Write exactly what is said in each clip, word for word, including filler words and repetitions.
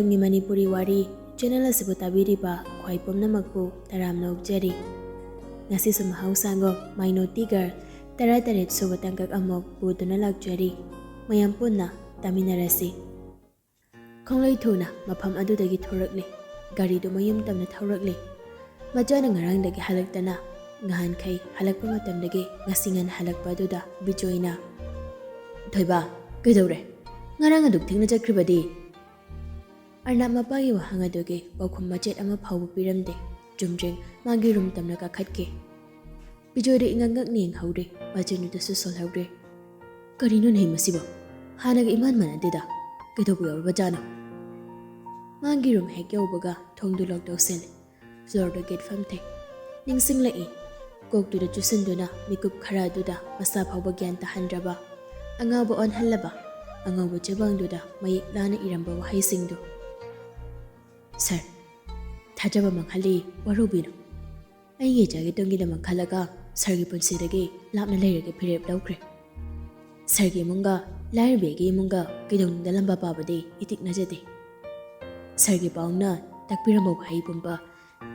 ꯃꯤ ꯃꯅꯤꯄꯨꯔꯤ ꯋꯥꯔꯤ ꯆꯦꯅꯦꯜ ꯑꯁꯤꯕꯨ ꯇꯥꯕꯤꯔꯤꯕ ꯈ꯭ꯋꯥꯏ ꯄꯨꯝꯅꯃꯛꯄꯨ ꯇꯔꯥꯝꯅ ꯑꯣꯛꯆꯔꯤ꯫ ꯉꯁꯤꯁꯨ ꯃꯍꯧꯁꯥꯒꯨꯝ ꯃꯥꯏꯅꯣꯇꯤ ꯒꯔꯜ ꯇꯔꯥꯇꯔꯦꯠ ꯁꯨꯕ ꯇꯥꯡꯀꯛ ꯑꯃꯨꯛ ꯄꯨꯗꯨꯅ ꯂꯥꯛꯆꯔꯤ꯫ ꯃꯌꯥꯝ ꯄꯨꯟꯅ ꯇꯥꯃꯤꯟꯅꯔꯁꯤ꯫ ꯈꯣꯡꯂꯩ ꯊꯨꯅ ꯃꯐꯝ ꯑꯗꯨꯗꯒꯤ ꯊꯣꯔꯛꯂꯦ꯫ ꯒꯥꯔꯤꯗꯨ ꯃꯌꯨꯝ ꯇꯝꯅ ꯊꯧꯔꯛꯂꯦ꯫ ꯃꯆꯥꯅ ꯉꯔꯥꯡꯗꯒꯤ ꯍꯜꯂꯛꯇꯅ ꯉꯍꯥꯟꯈꯩ ꯍꯜꯂꯛꯄ ꯃꯇꯝꯗꯒꯤ ꯉꯁꯤ ꯉꯟꯅ ꯍꯜꯂꯛꯄ ꯑꯗꯨꯗ ꯕꯤꯖꯣꯏꯅ, "ꯊꯣꯏꯕ, ꯀꯩꯗꯧꯔꯦ? ꯉꯔꯥꯡ ꯑꯗꯨꯛ ꯊꯦꯡꯅ ꯆꯠꯈ꯭ꯔꯤꯕꯗꯤ?" ꯑꯔꯅꯥꯕ ꯃꯄꯥꯒꯤ ꯋꯥꯍꯪ ꯑꯗꯨꯒꯤ ꯄꯥꯎꯈꯨꯝ ꯃꯆꯦꯠ ꯑꯃ ꯐꯥꯎꯕ ꯄꯤꯔꯝꯗꯦ꯫ ꯆꯨꯝꯗ꯭ꯔꯤꯡ ꯃꯥꯒꯤ ꯔꯨꯝ ꯇꯝꯅ ꯀꯥꯈꯠꯈꯤ꯫ ꯕꯤꯖꯣꯏꯗ ꯏꯉꯛ ꯉꯛꯅ ꯌꯦꯡꯍꯧꯔꯦ, ꯃꯆꯤꯟꯗꯨꯗꯁꯨ ꯁꯣꯜꯍꯧꯔꯦ꯫ "ꯀꯔꯤꯅꯣꯅꯦ ꯃꯁꯤꯕꯣ? ꯍꯥꯟꯅꯒ ꯏꯃꯥꯟ ꯃꯥꯟꯅꯗꯦꯗ꯫ ꯀꯩꯗꯧꯕ ꯌꯥꯎꯔꯕꯖꯥꯠꯅꯣ?" ꯃꯥꯒꯤ ꯔꯨꯝ ꯍꯦꯛ ꯌꯧꯕꯒ ꯊꯣꯡꯗꯨ ꯂꯣꯛ ꯇꯧꯁꯤꯜꯂꯦ꯫ ꯐ꯭ꯂꯣꯔꯗ ꯒꯦꯠ ꯐꯝꯊꯩ꯫ ꯅꯤꯡꯁꯤꯡꯂꯛꯏ꯫ ꯀꯣꯛꯇꯨꯗ ꯆꯨꯁꯤꯟꯗꯨꯅ ꯃꯤꯀꯨꯞ ꯈꯔ ꯑꯗꯨꯗ ꯃꯁꯥ ꯐꯥꯎꯕ ꯒ꯭ꯌꯥꯟ ꯇꯥꯍꯟꯗ꯭ꯔꯕ, ꯑꯉꯥꯎꯕ ꯑꯣꯟꯍꯜꯂꯕ, ꯑꯉꯧꯕ ꯆꯦꯕꯥꯡꯗꯨꯗ ꯃꯌꯦꯛ ꯂꯥꯅ ꯏꯔꯝꯕ ꯋꯥꯍꯩꯁꯤꯡꯗꯨ꯫ "ꯁꯥꯔ, ꯊꯥꯖꯕ ꯃꯥꯡꯍꯜꯂꯤ, ꯋꯥꯔꯧꯕꯤꯅꯨ꯫ ꯑꯩꯒꯤ ꯏꯆꯥꯒꯤ ꯇꯨꯡꯒꯤꯗꯃꯛ ꯈꯜꯂꯒ ꯁꯥꯔꯒꯤ ꯄꯨꯟꯁꯤꯗꯒꯤ ꯂꯥꯞꯅ ꯂꯩꯔꯒꯦ ꯐꯤꯔꯦꯞ ꯂꯧꯈ꯭ꯔꯦ꯫ ꯁꯥꯔꯒꯤ ꯏꯃꯨꯡꯒ ꯂꯥꯏꯔꯕꯤ ꯑꯩꯒꯤ ꯏꯃꯨꯡꯒ ꯀꯩꯗꯧꯅꯨꯡꯗ ꯂꯝꯕꯥ ꯄꯥꯕꯗꯤ ꯏꯇꯤꯛ ꯅꯖꯗꯦ꯫ ꯁꯥꯔꯒꯤ ꯄꯥꯎꯅ ꯇꯥꯛꯄꯤꯔꯝꯕ ꯋꯥꯍꯩ ꯄꯨꯝꯕ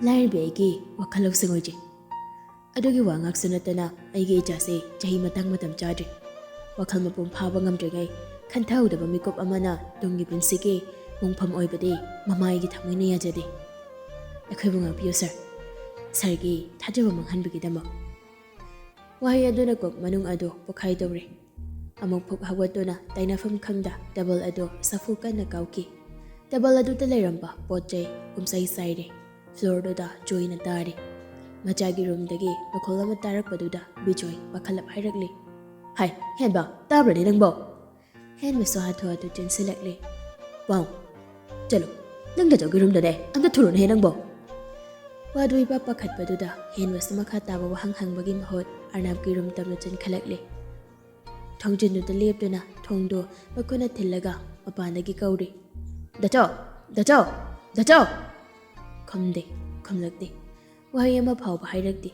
ꯂꯥꯏꯔꯕꯤ ꯑꯩꯒꯤ ꯋꯥꯈꯜ ꯂꯧꯁꯤꯡ ꯑꯣꯏꯖꯩ꯫ ꯑꯗꯨꯒꯤ ꯋꯥ ꯉꯥꯛꯁꯨ ꯅꯠꯇꯅ ꯑꯩꯒꯤ ꯏꯆꯥꯁꯦ ꯆꯍꯤ ꯃꯇꯥꯡ ꯃꯇꯝ ꯆꯥꯗ꯭ꯔꯤ꯫ ꯋꯥꯈꯜ ꯃꯄꯨꯡ ꯐꯥꯕ ꯉꯝꯗ꯭ꯔꯤꯉꯩ ꯈꯟꯊꯍꯧꯗꯕ ꯃꯤꯀꯨꯞ ꯑꯃꯅ ꯇꯨꯡꯒꯤ ꯄꯨꯟꯁꯤꯒꯤ ꯃꯣꯡꯐꯝ ꯑꯣꯏꯕꯗꯤ ꯃꯃꯥ ꯑꯩꯒꯤ ꯊꯃꯣꯏꯅ ꯌꯥꯖꯗꯦ꯫ ꯑꯩꯈꯣꯏꯕꯨ ꯉꯥꯛꯄꯤꯌꯨ ꯁꯥꯔ꯫ ꯁꯥꯔꯒꯤ ꯊꯥꯖꯕ ꯃꯥꯡꯍꯟꯕꯒꯤꯗꯃꯛ"꯫ ꯋꯥꯍꯩ ꯑꯗꯨꯅ ꯀꯣꯛ ꯃꯅꯨꯡ ꯑꯗꯨ ꯄꯣꯈꯥꯏ ꯇꯧꯔꯦ꯫ ꯑꯃꯨꯛ ꯐꯨꯛ ꯍꯧꯒꯠꯇꯨꯅ ꯇꯥꯏꯅꯐꯝ ꯈꯪꯗ ꯇꯦꯕꯜ ꯑꯗꯨ ꯆꯐꯨ ꯀꯟꯅ ꯀꯥꯎꯈꯤ꯫ ꯇꯦꯕꯜ ꯑꯗꯨꯗ ꯂꯩꯔꯝꯕ ꯄꯣꯠ ꯆꯩ ꯄꯨꯝꯁꯥꯏ ꯁꯥꯏꯔꯦ꯫ ꯐ꯭ꯂꯣꯔꯗꯨꯗ ꯖꯣꯏꯅ ꯇꯥꯔꯦ꯫ ꯃꯆꯥꯒꯤ ꯔꯨꯝꯗꯒꯤ ꯃꯈꯣꯜ ꯑꯃ ꯇꯥꯔꯛꯄꯗꯨꯗ ꯕꯤꯖꯣꯏ ꯄꯥꯈꯠꯂꯞ ꯍꯥꯏꯔꯛꯂꯦ, "ꯍꯥꯏ, ꯍꯦꯟꯕ, ꯇꯥꯕ꯭ꯔꯅꯦ ꯅꯪꯕꯣ?" ꯍꯦꯟꯕꯁꯨ ꯍꯥꯊꯨ ꯍꯥꯊꯨ ꯆꯦꯟꯁꯤꯜꯂꯛꯂꯦ꯫ "ꯄꯥꯎ, ꯆꯠꯂꯣ, ꯅꯪ ꯗꯥꯆꯧꯒꯤ ꯔꯨꯝꯗꯅꯦ, ꯑꯝꯇ ꯊꯨꯔꯣꯅꯦꯍꯦ ꯅꯪꯕꯣ!" ꯋꯥꯗꯨ ꯏꯄꯥ ꯄꯥꯈꯠꯄꯗꯨꯗ ꯍꯦꯟꯕꯁꯨ ꯃꯈꯥ ꯇꯥꯕ ꯋꯥꯍꯪ ꯍꯪꯕꯒꯤ ꯃꯍꯨꯠ ꯑꯔꯅꯥꯕꯀꯤ ꯔꯨꯝ ꯇꯝꯅ ꯆꯦꯟꯈꯠꯂꯛꯂꯦ꯫ ꯊꯣꯡꯖꯤꯟꯗꯨꯗ ꯂꯦꯞꯇꯨꯅ ꯊꯣꯡꯗꯨ ꯃꯈꯨꯠꯅ ꯊꯤꯜꯂꯒ ꯃꯄꯥꯟꯗꯒꯤ ꯀꯧꯔꯤ, "ꯗꯥꯆꯧ! ꯗꯥꯆꯧ! ꯗꯥꯆꯧ!" ꯈꯨꯝꯗꯦ, ꯈꯨꯝꯂꯛꯇꯦ꯫ ꯋꯥꯍꯩ ꯑꯃ ꯐꯥꯎꯕ ꯍꯥꯏꯔꯛꯇꯦ꯫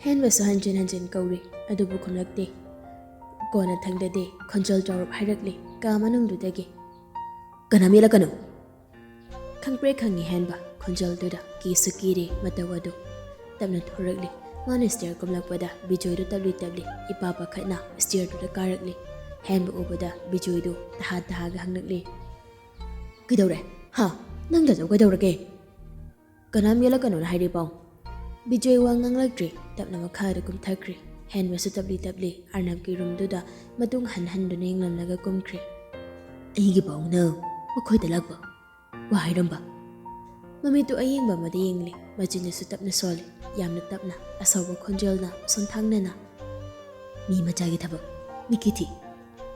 ꯍꯦꯟꯕꯁꯨ ꯍꯟꯖꯤꯟ ꯍꯟꯖꯤꯟ ꯀꯧꯔꯤ, ꯑꯗꯨꯕꯨ ꯈꯨꯝꯂꯛꯇꯦ꯫ ꯀꯣꯟꯅ ꯊꯪꯗꯗꯤ ꯈꯣꯟꯖꯦꯜ ꯆꯥꯎꯔꯞ ꯍꯥꯏꯔꯛꯂꯤ ꯀꯥ ꯃꯅꯨꯡꯗꯨꯗꯒꯤ, "ꯀꯅꯥꯝ ꯌꯦꯠꯂꯛꯀꯅꯨ!" ꯈꯪꯄ꯭ꯔꯦꯛ ꯈꯪꯉꯤ ꯍꯦꯟꯕ ꯈꯣꯟꯖꯦꯜꯗꯨꯗ ꯀꯤꯁꯨ ꯀꯤꯔꯦ ꯃꯇꯧ ꯑꯗꯨ꯫ ꯇꯞꯅ ꯊꯣꯔꯛꯂꯤ꯫ ꯃꯥꯅ ꯁ꯭ꯇꯤꯌꯔ ꯀꯨꯝꯂꯛꯄꯗ ꯕꯤꯖꯣꯏꯗꯨ ꯇꯞꯂꯤ ꯇꯞꯂꯤ ꯏꯄꯥ ꯄꯥꯈꯠꯅ ꯁ꯭ꯇꯤꯌꯔꯗꯨꯗ ꯀꯥꯔꯛꯂꯤ꯫ ꯍꯦꯟꯕ ꯎꯕꯗ ꯕꯤꯖꯣꯏꯗꯨ ꯇꯍꯥ ꯇꯍꯥꯒ ꯍꯪꯂꯛꯂꯤ꯫ "ꯀꯩꯗꯧꯔꯦ? ꯍꯥ? ꯅꯪ ꯗꯥꯖꯧ ꯀꯩꯗꯧꯔꯒꯦ? ꯀꯅꯥꯝ ꯌꯦꯠꯂꯛꯀꯅꯣꯅ ꯍꯥꯏꯔꯤ ꯄꯥꯎ꯫" ꯕꯤꯖꯣꯏ ꯋꯥ ꯉꯥꯡꯂꯛꯇ꯭ꯔꯤ꯫ ꯇꯞꯅ ꯃꯈꯥꯗ ꯀꯨꯝꯊꯈ꯭ꯔꯤ꯫ ꯍꯦꯟꯕꯁꯨ ꯇꯞꯂꯤ ꯇꯞꯂꯤ ꯑꯔꯅꯕꯀꯤ ꯔꯨꯝꯗꯨꯗ ꯃꯇꯨꯡ ꯍꯟ ꯍꯟꯗꯨꯅ ꯌꯦꯡꯂꯝꯂꯒ ꯀꯨꯝꯈ꯭ꯔꯤ꯫ "ꯑꯩꯒꯤ ꯄꯥꯎꯅ ꯃꯈꯣꯏꯗ ꯂꯥꯛꯄ ꯋꯥ ꯍꯥꯏꯔꯝꯕ?" ꯃꯃꯤꯠꯇꯨ ꯑꯌꯦꯡꯕ ꯑꯃꯗ ꯌꯦꯡꯂꯤ꯫ ꯃꯆꯤꯟꯗꯨꯁꯨ ꯇꯞꯅ ꯁꯣꯜꯂꯤ꯫ ꯌꯥꯝꯅ ꯇꯞꯅ, ꯑꯁꯧꯕ ꯈꯣꯟꯖꯦꯜꯅ ꯁꯣꯟꯊꯥꯡꯅꯅ, "ꯃꯤ ꯃꯆꯥꯒꯤ ꯊꯕꯛ꯫ ꯃꯤꯠꯀꯤ ꯊꯤ꯫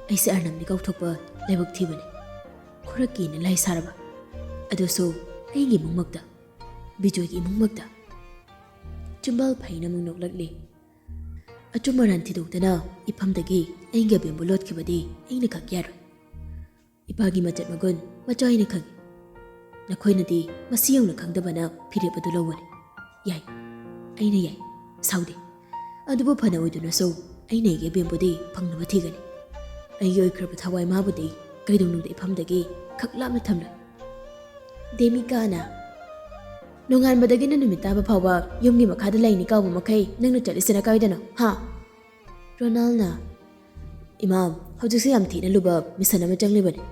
ꯑꯩꯁꯦ ꯑꯔꯅꯕꯅꯤ ꯀꯥꯎꯊꯣꯛꯄ ꯂꯥꯏꯕꯛ ꯊꯤꯕꯅꯤ꯫ ꯈꯨꯔꯛꯀꯤꯅ ꯂꯥꯏ ꯁꯥꯔꯕ꯫ ꯑꯗꯨꯁꯨ ꯑꯩꯒꯤ ꯏꯃꯨꯡꯃꯛꯇ꯫ ꯕꯤꯖꯣꯏꯒꯤ ꯏꯃꯨꯡꯃꯛꯇ꯫" ꯆꯤꯝꯕꯥꯜ ꯐꯩꯅ ꯑꯃꯨꯛ ꯅꯣꯛꯂꯛꯂꯤ꯫ "ꯑꯆꯨꯝ ꯑꯔꯥꯟ ꯊꯤꯗꯣꯛꯇꯅ ꯏꯐꯝꯗꯒꯤ ꯑꯩꯒꯤ ꯑꯕꯦꯝꯕꯨ ꯂꯣꯠꯈꯤꯕꯗꯤ ꯑꯩꯅ ꯈꯛ ꯌꯥꯔꯣꯏ꯫ ꯏꯄꯥꯒꯤ ꯃꯆꯠ ꯃꯒꯨꯟ ꯃꯆꯥ ꯑꯩꯅ ꯈꯪꯏ꯫ ꯅꯈꯣꯏꯅꯗꯤ ꯃꯁꯤ ꯌꯧꯅ ꯈꯪꯗꯕꯅ ꯐꯤꯔꯦꯞ ꯑꯗꯨ ꯂꯧꯒꯅꯤ꯫ ꯌꯥꯏ, ꯑꯩꯅ ꯌꯥꯏ, ꯁꯥꯎꯗꯦ꯫ ꯑꯗꯨꯕꯨ ꯐꯅ ꯑꯣꯏꯗꯨꯅꯁꯨ ꯑꯩꯅ ꯑꯩꯒꯤ ꯑꯕꯦꯝꯕꯨꯗꯤ ꯐꯪꯅꯕ ꯊꯤꯒꯅꯤ꯫ ꯑꯩꯒꯤ ꯑꯣꯏꯈ꯭ꯔꯕ ꯊꯋꯥꯏ ꯃꯥꯕꯨꯗꯤ ꯀꯩꯗꯧꯅꯨꯡꯗ ꯏꯐꯝꯗꯒꯤ ꯈꯛ ꯂꯥꯞꯅ ꯊꯝꯂꯣꯏ꯫" ꯗꯦꯃꯤꯀꯥꯅ, "ꯅꯣꯡꯉꯥꯟꯕꯗꯒꯤꯅ ꯅꯨꯃꯤꯠ ꯇꯥꯕ ꯐꯥꯎꯕ ꯌꯨꯝꯒꯤ ꯃꯈꯥꯗ ꯂꯩꯅꯤ ꯀꯥꯎꯕ ꯃꯈꯩ ꯅꯪꯅ ꯆꯠꯂꯤꯁꯤꯅ ꯀꯥꯏꯗꯅꯣ, ꯍꯥ?" ꯔꯣꯅꯥꯜꯅ, "ꯏꯃꯥ, ꯍꯧꯖꯤꯛꯁꯦ ꯌꯥꯝ ꯊꯤꯅ ꯂꯨꯕ ꯃꯤꯁꯟ ꯑꯃ ꯆꯪꯂꯤꯕꯅꯤ꯫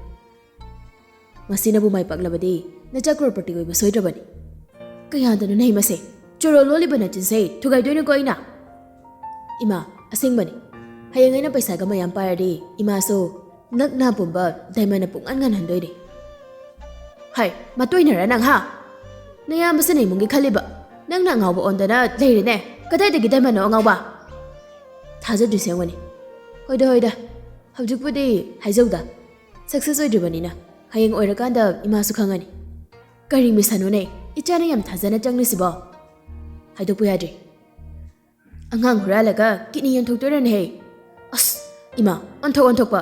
ꯃꯁꯤꯅꯕꯨ ꯃꯥꯏ ꯄꯥꯛꯂꯕꯗꯤ ꯅꯆꯥ ꯀ꯭ꯔꯣꯔꯄꯇꯤ ꯑꯣꯏꯕ ꯁꯣꯏꯗ꯭ꯔꯕꯅꯤ꯫" "ꯀꯌꯥꯗꯅꯣ ꯅꯍꯩ ꯃꯁꯦ? ꯆꯣꯔꯣ ꯂꯣꯜꯂꯤꯕ ꯅꯆꯤꯟꯁꯦ ꯊꯨꯒꯥꯏꯗꯣꯏꯅꯤꯀꯣ ꯑꯩꯅ꯫" "ꯏꯃꯥ, ꯑꯁꯦꯡꯕꯅꯤ꯫ ꯍꯌꯦꯡ ꯑꯩꯅ ꯄꯩꯁꯥꯒ ꯃꯌꯥꯝ ꯄꯥꯏꯔꯗꯤ ꯏꯃꯥꯁꯨ ꯅꯛꯅ ꯄꯨꯝꯕ ꯗꯥꯏꯃꯟꯅ ꯄꯨꯡꯉꯥꯟ ꯉꯥꯟꯍꯟꯗꯣꯏꯅꯤ꯫" "ꯍꯥꯏ, ꯃꯇꯣꯏꯅꯔ ꯅꯪ, ꯍꯥ? ꯅꯌꯥꯝꯕꯁꯤꯅ ꯏꯃꯨꯡꯒꯤ ꯈꯜꯂꯤꯕ, ꯅꯪꯅ ꯑꯉꯥꯎꯕ ꯑꯣꯟꯗꯅ ꯂꯩꯔꯦꯅꯦ꯫ ꯀꯗꯥꯏꯗꯒꯤ ꯗꯥꯏꯃꯟꯅꯣ ꯑꯉꯥꯎꯕ? ꯊꯥꯖꯗ꯭ꯔꯤꯁꯦ ꯌꯦꯡꯉꯨꯅꯦ꯫ ꯍꯣꯏꯗ, ꯍꯣꯏꯗ, ꯍꯧꯖꯤꯛꯄꯨꯗꯤ ꯍꯥꯏꯖꯧꯗ꯫ ꯁꯛꯁꯦꯁ ꯑꯣꯏꯗ꯭ꯔꯤꯕꯅꯤꯅ ꯍꯌꯦꯡ ꯑꯣꯏꯔꯀꯥꯟꯗ ꯏꯃꯥꯁꯨ ꯈꯪꯉꯅꯤ꯫ ꯀꯔꯤ ꯃꯤꯁꯟꯅꯣꯅꯦ ꯏꯆꯥꯅ ꯌꯥꯝ ꯊꯥꯖꯅ ꯆꯪꯂꯤꯁꯤꯕꯣ? ꯍꯥꯏꯗꯣꯛꯄ ꯌꯥꯗ꯭ꯔꯤ꯫ ꯑꯉꯥꯡ ꯍꯨꯔꯥꯜꯂꯒ ꯀꯤꯠꯅꯤ ꯌꯣꯟꯊꯣꯛꯇꯣꯏꯔꯅꯦꯍꯦ꯫ ꯑꯁ, ꯏꯃꯥ, ꯑꯣꯟꯊꯣꯛ ꯑꯣꯟꯊꯣꯛꯄ꯫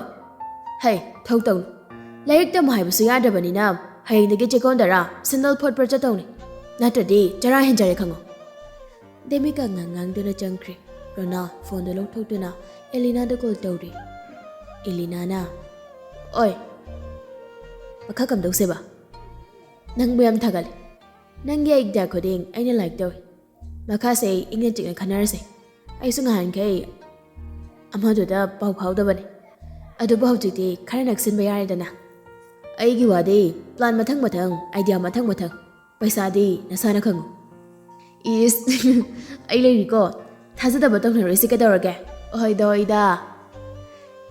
ꯍꯩ, ꯊꯧ ꯇꯧꯅꯨ꯫ ꯂꯥꯏꯔꯤꯛ ꯇꯝꯃꯨ ꯍꯥꯏꯕꯁꯨ ꯌꯥꯗ꯭ꯔꯕꯅꯤꯅ ꯍꯌꯦꯡꯗꯒꯤ ꯆꯦꯛꯀꯣꯟꯗꯔꯥ ꯁꯦꯟꯗꯜ ꯐꯣꯠꯄ ꯆꯠꯇꯧꯅꯤ꯫ ꯅꯠꯇ꯭ꯔꯗꯤ ꯆꯔꯥ ꯍꯦꯟꯖꯔꯦ ꯈꯪꯉꯣ꯫" ꯗꯦꯃꯤꯀꯥ ꯉꯥꯡ ꯉꯥꯡꯗꯨꯅ ꯆꯪꯈ꯭ꯔꯦ꯫ ꯔꯣꯅꯥ ꯐꯣꯟꯗꯨ ꯂꯧꯊꯣꯛꯇꯨꯅ ꯑꯦꯂꯤꯅꯥꯗ ꯀꯣꯜ ꯇꯧꯔꯤ꯫ ꯑꯦꯂꯤꯅꯥꯅ, "ꯑꯣꯏ, ꯃꯈꯥ ꯀꯝꯗꯧꯁꯦꯕ?" ꯅꯪꯕꯨ ꯌꯥꯝ ꯊꯥꯒꯠꯂꯦ꯫ ꯅꯪꯒꯤ ꯑꯥꯏꯗꯤꯌꯥ ꯈꯨꯗꯤꯡ ꯑꯩꯅ ꯂꯥꯏꯛ ꯇꯧꯏ꯫ ꯃꯈꯥꯁꯦ ꯏꯪꯅ ꯆꯤꯛꯅ ꯈꯟꯅꯔꯁꯦ꯫ ꯑꯩꯁꯨ ꯉꯍꯥꯟꯈꯩ ꯑꯃꯗꯨꯗ ꯄꯥꯎ ꯐꯥꯎꯗꯕꯅꯦ꯫ ꯑꯗꯨꯕꯨ ꯍꯧꯖꯤꯛꯇꯤ ꯈꯔ ꯅꯛꯁꯤꯟꯕ ꯌꯥꯔꯦꯗꯅ꯫ ꯑꯩꯒꯤ ꯋꯥꯗꯤ ꯄ꯭ꯂꯥꯟ ꯃꯊꯪ ꯃꯊꯪ, ꯑꯥꯏꯗꯤꯌꯥ ꯃꯊꯪ ꯃꯊꯪ꯫ ꯄꯩꯁꯥꯗꯤ ꯅꯁꯥꯅ ꯈꯪꯉꯨ꯫ ꯏꯁ, ꯑꯩ ꯂꯩꯔꯤꯀꯣ꯫ ꯊꯥꯖꯗꯕ ꯇꯧꯅꯔꯣꯏꯁꯤ ꯀꯩꯗꯧꯔꯒꯦ? ꯑꯣꯏꯗ ꯑꯣꯏꯗ꯫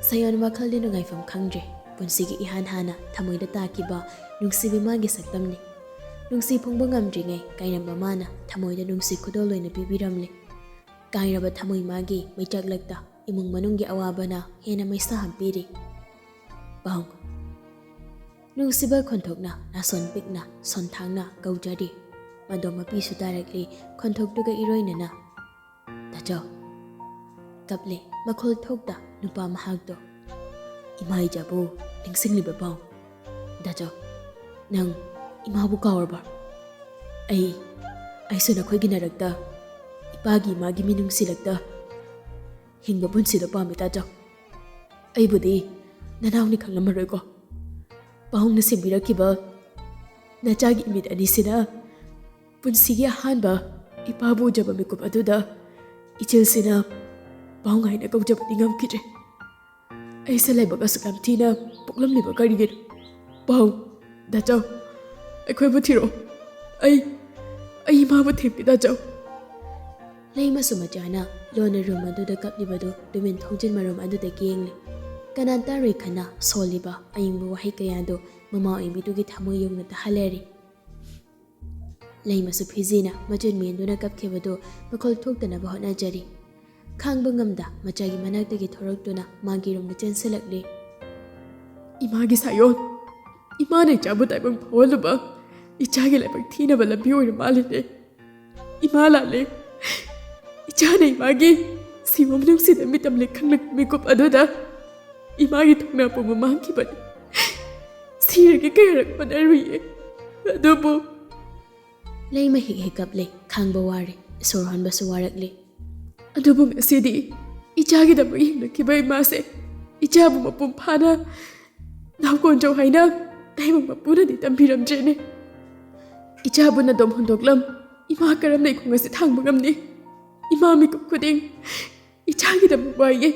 ꯁꯌꯣꯟ ꯋꯥꯈꯜꯗꯤ ꯅꯨꯡꯉꯥꯏꯐꯝ ꯈꯪꯗ꯭ꯔꯦ꯫ ꯄꯨꯟꯁꯤꯒꯤ ꯏꯍꯥꯟ ꯍꯥꯟꯅ ꯊꯃꯣꯏꯗ ꯇꯥꯈꯤꯕ ꯅꯨꯡꯁꯤꯕꯤ ꯃꯥꯒꯤ ꯁꯛꯇꯝꯅꯤ꯫ ꯅꯨꯡꯁꯤ ꯐꯣꯡꯕ ꯉꯝꯗ꯭ꯔꯤꯉꯩ ꯀꯥꯏꯔꯝꯕ ꯃꯥꯅ ꯊꯃꯣꯏꯗ ꯅꯨꯡꯁꯤ ꯈꯨꯗꯣꯜ ꯑꯣꯏꯅ ꯄꯤꯕꯤꯔꯝꯂꯦ꯫ ꯀꯥꯏꯔꯕ ꯊꯃꯣꯏ ꯃꯥꯒꯤ ꯃꯩꯆꯥꯛꯂꯛꯇ ꯏꯃꯨꯡ ꯃꯅꯨꯡꯒꯤ ꯑꯋꯥꯕꯅ ꯍꯦꯟꯅ ꯃꯩꯁꯥ ꯍꯥꯞꯄꯤꯔꯤ꯫ ꯄꯥꯎ꯫ ꯅꯨꯡꯁꯤꯕ ꯈꯣꯟꯊꯣꯛꯅ ꯅꯥꯁꯣꯟ ꯄꯤꯛꯅ ꯁꯣꯟꯊꯥꯡꯅ ꯀꯧꯖꯔꯤ꯫ ꯃꯗꯣ ꯃꯄꯤꯁꯨ ꯇꯥꯔꯛꯂꯤ ꯈꯣꯟꯊꯣꯛꯇꯨꯒ ꯏꯔꯣꯏꯅꯅ꯫ ꯗꯥꯆꯧ꯫ ꯀꯞꯂꯦ ꯃꯈꯣꯜ ꯊꯣꯛꯇ ꯅꯨꯄꯥ ꯃꯍꯥꯛꯇꯣ꯫ ꯏꯃꯥ ꯏꯆꯥꯕꯨ ꯅꯤꯡꯁꯤꯡꯂꯤꯕ ꯄꯥꯎ꯫ ꯗꯥꯆꯧ, ꯅꯪ ꯏꯃꯥꯕꯨ ꯀꯥꯎꯔꯕ? ꯑꯩ, ꯑꯩꯁꯨ ꯅꯈꯣꯏꯒꯤ ꯅꯔꯛꯇ ꯏꯄꯥꯒꯤ ꯏꯃꯥꯒꯤ ꯃꯤꯅꯨꯡꯁꯤꯂꯛꯇ ꯍꯤꯡꯕ ꯄꯨꯟꯁꯤꯗꯣ ꯄꯥꯝꯃꯤ ꯗꯥꯆꯧ꯫ ꯑꯩꯕꯨꯗꯤ ꯅꯅꯥꯎꯅꯤ ꯈꯪꯂꯝꯃꯔꯣꯏꯀꯣ꯫ ꯄꯥꯎꯅ ꯁꯦꯝꯕꯤꯔꯛꯈꯤꯕ ꯅꯆꯥꯒꯤ ꯏꯃꯤꯠ ꯑꯅꯤꯁꯤꯅ ꯄꯨꯟꯁꯤꯒꯤ ꯑꯍꯥꯟꯕ ꯏꯄꯥꯕꯨ ꯎꯖꯕ ꯃꯤꯀꯨꯞ ꯑꯗꯨꯗ ꯏꯆꯤꯜꯁꯤꯅ ꯄꯥꯎ ꯍꯥꯏꯅ ꯀꯧꯖꯕꯗꯤ ꯉꯝꯈꯤꯗ꯭ꯔꯦ꯫ ꯑꯩꯁꯦ ꯂꯥꯏꯕꯛ ꯑꯁꯨꯛ ꯌꯥꯝ ꯊꯤꯅ ꯄꯣꯛꯂꯝꯂꯤꯕ ꯀꯔꯤꯒꯤꯅꯣ? ꯄꯥꯎ, ꯗꯥꯆꯧ, ꯑꯩꯈꯣꯏꯕꯨ ꯊꯤꯔꯛꯑꯣ꯫ ꯑꯩ, ꯑꯩ ꯏꯃꯥꯕꯨ ꯊꯤꯔꯛꯀꯦ ꯗꯥꯆꯧ꯫ ꯂꯩꯃꯁꯨ ꯃꯆꯥꯅ ꯂꯣꯟꯅ ꯔꯨꯝ ꯑꯗꯨꯗ ꯀꯞꯂꯤꯕꯗꯨ ꯇꯨꯃꯤꯟ ꯊꯣꯡꯖꯤꯟ ꯃꯔꯨꯝ ꯑꯗꯨꯗꯒꯤ ꯌꯦꯡꯂꯤ꯫ ꯀꯅꯥ ꯇꯥꯔꯣꯏ ꯈꯟꯅ ꯁꯣꯜꯂꯤꯕ ꯑꯏꯪꯕ ꯋꯥꯍꯩ ꯀꯌꯥꯗꯨ ꯃꯃꯥ ꯑꯣꯏꯕꯤꯗꯨꯒꯤ ꯊꯃꯣꯏ ꯌꯧꯅ ꯇꯥꯍꯜꯂꯔꯤ꯫ ꯂꯩꯃꯁꯨ ꯐꯤꯖꯤꯅ ꯃꯆꯤꯟ ꯃꯦꯟꯗꯨꯅ ꯀꯞꯈꯤꯕꯗꯨ ꯃꯈꯣꯜ ꯊꯣꯛꯇꯅꯕ ꯍꯣꯠꯅꯖꯔꯤ꯫ ꯈꯥꯡꯕ ꯉꯝꯗ ꯃꯆꯥꯒꯤ ꯃꯅꯥꯛꯇꯒꯤ ꯊꯣꯔꯛꯇꯨꯅ ꯃꯥꯒꯤ ꯔꯨꯝꯗ ꯆꯦꯟꯁꯤꯜꯂꯛꯂꯤ꯫ ꯏꯃꯥꯒꯤ ꯁꯥꯌꯣꯟ, ꯏꯃꯥꯅ ꯏꯆꯥꯕꯨ ꯇꯥꯏꯕꯪ ꯐꯥꯎꯍꯜꯂꯨꯕ ꯏꯆꯥꯒꯤ ꯂꯥꯏꯕꯛ ꯊꯤꯅꯕ ꯂꯝꯕꯤ ꯑꯣꯏꯔ ꯃꯥꯜꯂꯤꯅꯦ꯫ ꯏꯃꯥ ꯂꯥꯜꯂꯦ꯫ ꯏꯆꯥꯅ ꯏꯃꯥꯒꯤ ꯁꯤꯕ ꯅꯨꯡꯁꯤꯗ ꯃꯤꯇꯝꯂꯦ ꯈꯪꯂꯛꯄ ꯃꯤꯀꯨꯞ ꯑꯗꯨꯗ ꯏꯃꯥꯒꯤ ꯊꯧꯅꯥ ꯄꯨꯝꯕ ꯃꯥꯡꯈꯤꯕꯅꯤ꯫ ꯁꯤꯔꯒꯦ ꯀꯌꯥꯔꯛ ꯍꯣꯠꯅꯔꯨꯏꯌꯦ꯫ ꯑꯗꯨꯕꯨ ꯂꯩꯃ ꯍꯦꯛ ꯍꯦꯛ ꯀꯞꯂꯦ꯫ ꯈꯥꯡꯕ ꯋꯥꯔꯦ꯫ ꯁꯣꯔ ꯍꯣꯟꯕꯁꯨ ꯋꯥꯔꯛꯂꯦ꯫ ꯑꯗꯨꯕꯨ ꯉꯁꯤꯗꯤ ꯏꯆꯥꯒꯤꯗꯃꯛ ꯍꯤꯡꯂꯛꯈꯤꯕ ꯏꯃꯥꯁꯦ ꯏꯆꯥꯕꯨ ꯃꯄꯨꯡ ꯐꯥꯅ ꯅꯥꯎꯀꯣꯟꯖꯧ ꯍꯥꯏꯅ ꯇꯥꯏꯕꯪ ꯃꯄꯨꯅꯗꯤ ꯇꯝꯕꯤꯔꯝꯗ꯭ꯔꯦꯅꯦ꯫ ꯏꯆꯥꯕꯨ ꯅꯗꯣꯝ ꯍꯨꯟꯗꯣꯛꯂꯝ, ꯏꯃꯥ ꯀꯔꯝꯅ ꯏꯈꯣꯡ ꯑꯁꯤ ꯊꯥꯡꯕ ꯉꯝꯅꯤ? ꯏꯃꯥ ꯃꯤꯀꯨꯞ ꯈꯨꯗꯤꯡ ꯏꯆꯥꯒꯤꯗꯃꯛ ꯋꯥꯏꯌꯦ꯫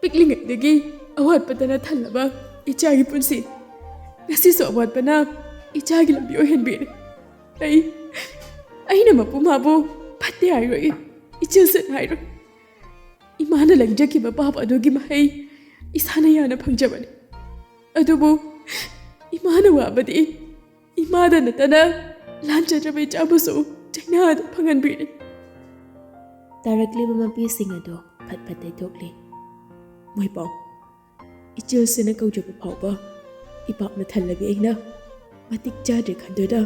ꯄꯤꯛꯂꯤꯉꯩꯗꯒꯤ ꯑꯋꯥꯠꯄꯗꯅ ꯊꯜꯂꯕ ꯏꯆꯥꯒꯤ ꯄꯨꯟꯁꯤ, ꯉꯁꯤꯁꯨ ꯑꯋꯥꯠꯄꯅ ꯏꯆꯥꯒꯤ ꯂꯝꯕꯤ ꯑꯣꯏꯍꯟꯕꯤꯔꯦ꯫ ꯑꯩ, ꯑꯩꯅ ꯃꯄꯨ ꯃꯥꯕꯨ ꯐꯠꯇꯦ ꯍꯥꯏꯔꯣꯏ, ꯏꯆꯤꯜꯁꯤꯟ ꯍꯥꯏꯔꯣꯏ꯫ ꯏꯃꯥꯅ ꯂꯪꯖꯈꯤꯕ ꯄꯥꯞ ꯑꯗꯨꯒꯤ ꯃꯍꯩ ꯏꯁꯥꯅ ꯌꯥꯅ ꯐꯪꯖꯕꯅꯤ꯫ ꯑꯗꯨꯕꯨ ꯏꯃꯥꯅ ꯋꯥꯕꯗꯤ ꯏꯃꯥꯗ ꯅꯠꯇꯅ ꯂꯥꯟꯖꯗ꯭ꯔꯕ ꯏꯆꯥꯕꯨꯁꯨ ꯆꯩꯅꯥꯗ ꯐꯪꯍꯟꯕꯤꯔꯦ꯫ ꯇꯥꯔꯛꯂꯤꯕ ꯃꯄꯤꯁꯤꯡ ꯑꯗꯨ ꯐꯠ ꯐꯠ ꯇꯩꯊꯣꯛꯂꯤ꯫ ꯃꯣꯏꯄꯥꯎ, ꯏꯆꯤꯜꯁꯤꯅ ꯀꯧꯖꯕ ꯐꯥꯎꯕ ꯏꯄꯥꯛꯅ ꯊꯜꯂꯕꯤ ꯑꯩꯅ ꯃꯇꯤꯛ ꯆꯥꯗ꯭ꯔꯦ ꯈꯟꯗꯨꯅ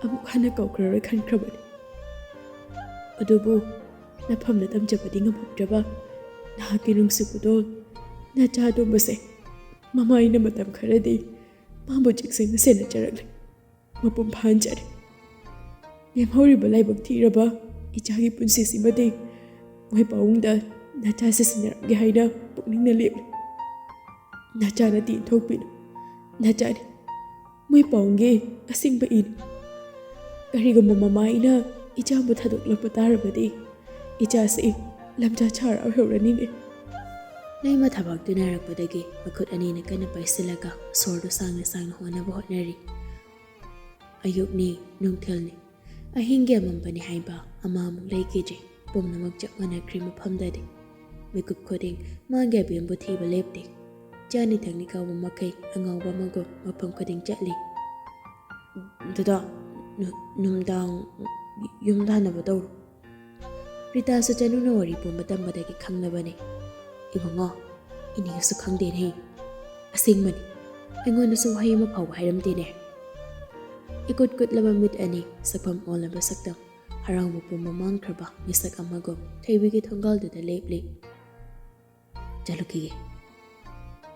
ꯑꯃꯨꯛ ꯍꯟꯅ ꯀꯧꯈ꯭ꯔꯔꯣꯏ ꯈꯟꯈ꯭ꯔꯕꯅꯤ꯫ ꯑꯗꯨꯕꯨ ꯅꯐꯝꯅ ꯇꯝꯖꯕꯗꯤ ꯉꯝꯍꯧꯗ꯭ꯔꯕ ꯅꯍꯥꯛꯀꯤ ꯅꯨꯡꯁꯤꯕꯗꯣ ꯅꯆꯥ ꯑꯇꯣꯝꯕꯁꯦ ꯃꯃꯥ ꯑꯩꯅ ꯃꯇꯝ ꯈꯔꯗꯤ ꯃꯥꯕꯨ ꯆꯦꯛꯁꯤꯟꯅ ꯁꯦꯟꯅꯖꯔꯛꯂꯦ꯫ ꯃꯄꯨꯡ ꯐꯥꯍꯟꯖꯔꯦ꯫ ꯂꯦꯝꯍꯧꯔꯤꯕ ꯂꯥꯏꯕꯛ ꯊꯤꯔꯕ ꯏꯆꯥꯒꯤ ꯄꯨꯟꯁꯤꯁꯤꯃꯗꯤ ꯃꯣꯏ ꯄꯥꯕꯨꯡꯗ ꯅꯆꯥꯁꯤ ꯁꯤꯟꯅꯔꯝꯒꯦ ꯍꯥꯏꯅ ꯄꯨꯛꯅꯤꯡꯅ ꯂꯦꯞꯂꯤ꯫ ꯅꯆꯥꯅ ꯇꯦꯟꯊꯣꯛꯄꯤꯅꯨ꯫ ꯅꯆꯥꯅꯤ꯫ ꯃꯣꯏ ꯄꯥꯕꯨꯡꯒꯤ ꯑꯁꯦꯡꯕ ꯏꯅꯤ꯫ ꯀꯔꯤꯒꯨꯝꯕ ꯃꯃꯥ ꯑꯩꯅ ꯏꯆꯥꯕꯨ ꯊꯥꯗꯣꯛꯂꯛꯄ ꯇꯥꯔꯕꯗꯤ ꯏꯆꯥꯁꯤ ꯂꯝꯆꯥ ꯁꯥꯔ ꯑꯣꯏꯍꯧꯔꯅꯤꯅꯦ꯫ ꯂꯩꯃ ꯊꯕꯥꯛꯇꯨ ꯅꯥꯔꯛꯄꯗꯒꯤ ꯃꯈꯨꯠ ꯑꯅꯤꯅ ꯀꯟꯅ ꯄꯥꯏꯁꯤꯜꯂꯒ ꯁꯣꯔꯗꯨ ꯁꯥꯡꯅ ꯁꯥꯡꯅ ꯍꯣꯟꯅꯕ ꯍꯣꯠꯅꯔꯤ꯫ ꯑꯌꯨꯛꯅꯤ, ꯅꯨꯡꯊꯤꯜꯅꯤ, ꯑꯍꯤꯡꯒꯤ ꯑꯃꯝꯕꯅꯤ ꯍꯥꯏꯕ ꯑꯃ ꯑꯃꯨꯛ ꯂꯩꯈꯤꯗ꯭ꯔꯦ꯫ ꯄꯨꯝꯅꯃꯛ ꯆꯞ ꯃꯥꯟꯅꯈ꯭ꯔꯦ ꯃꯐꯝꯗꯗꯤ꯫ ꯃꯤꯀꯨꯞ ꯈꯨꯗꯤꯡ ꯃꯥꯒꯤ ꯑꯕꯦꯝꯕꯨ ꯊꯤꯕ ꯂꯦꯞꯇꯦ꯫ ꯆꯥꯅꯤ ꯊꯛꯅꯤ ꯀꯧꯕ ꯃꯈꯩ ꯑꯉꯥꯎꯕ ꯑꯃꯒꯨꯝ ꯃꯐꯝ ꯈꯨꯗꯤꯡ ꯆꯠꯂꯤ꯫ "ꯗꯗꯥ, ꯅꯨ-, ꯅꯨꯡꯗꯥꯡ ꯌꯨꯝꯗ ꯍꯟꯅꯕ ꯇꯧꯔꯣ꯫" ꯔꯤꯇꯥꯁꯨ ꯆꯅꯨꯅ ꯋꯥꯔꯤ ꯄꯨꯝꯕ ꯇꯝꯕꯗꯒꯤ ꯈꯪꯂꯕꯅꯤ꯫ "ꯏꯕꯨꯡꯉꯣ, ꯏꯅꯦꯁꯨ ꯈꯪꯗꯦꯅꯦ꯫ ꯑꯁꯦꯡꯕꯅꯤ, ꯑꯩꯉꯣꯟꯗꯁꯨ ꯋꯥꯍꯩ ꯑꯃ ꯐꯥꯎꯕ ꯍꯥꯏꯔꯝꯗꯦꯅꯦ꯫" ꯏꯀꯨꯠ ꯀꯨꯠꯂꯕ ꯃꯤꯠ ꯑꯅꯤ, ꯁꯛꯐꯝ ꯑꯣꯜꯂꯕ ꯁꯛꯇꯝ, ꯍꯔꯥꯎꯕ ꯄꯨꯝꯕ ꯃꯥꯡꯈ꯭ꯔꯕ ꯃꯤꯁꯛ ꯑꯃꯒꯨꯝ ꯊꯣꯏꯕꯤꯒꯤ ꯊꯣꯡꯒꯥꯜꯗꯨꯗ ꯂꯦꯞꯂꯤ꯫ "ꯆꯠꯂꯨꯈꯤꯒꯦ꯫"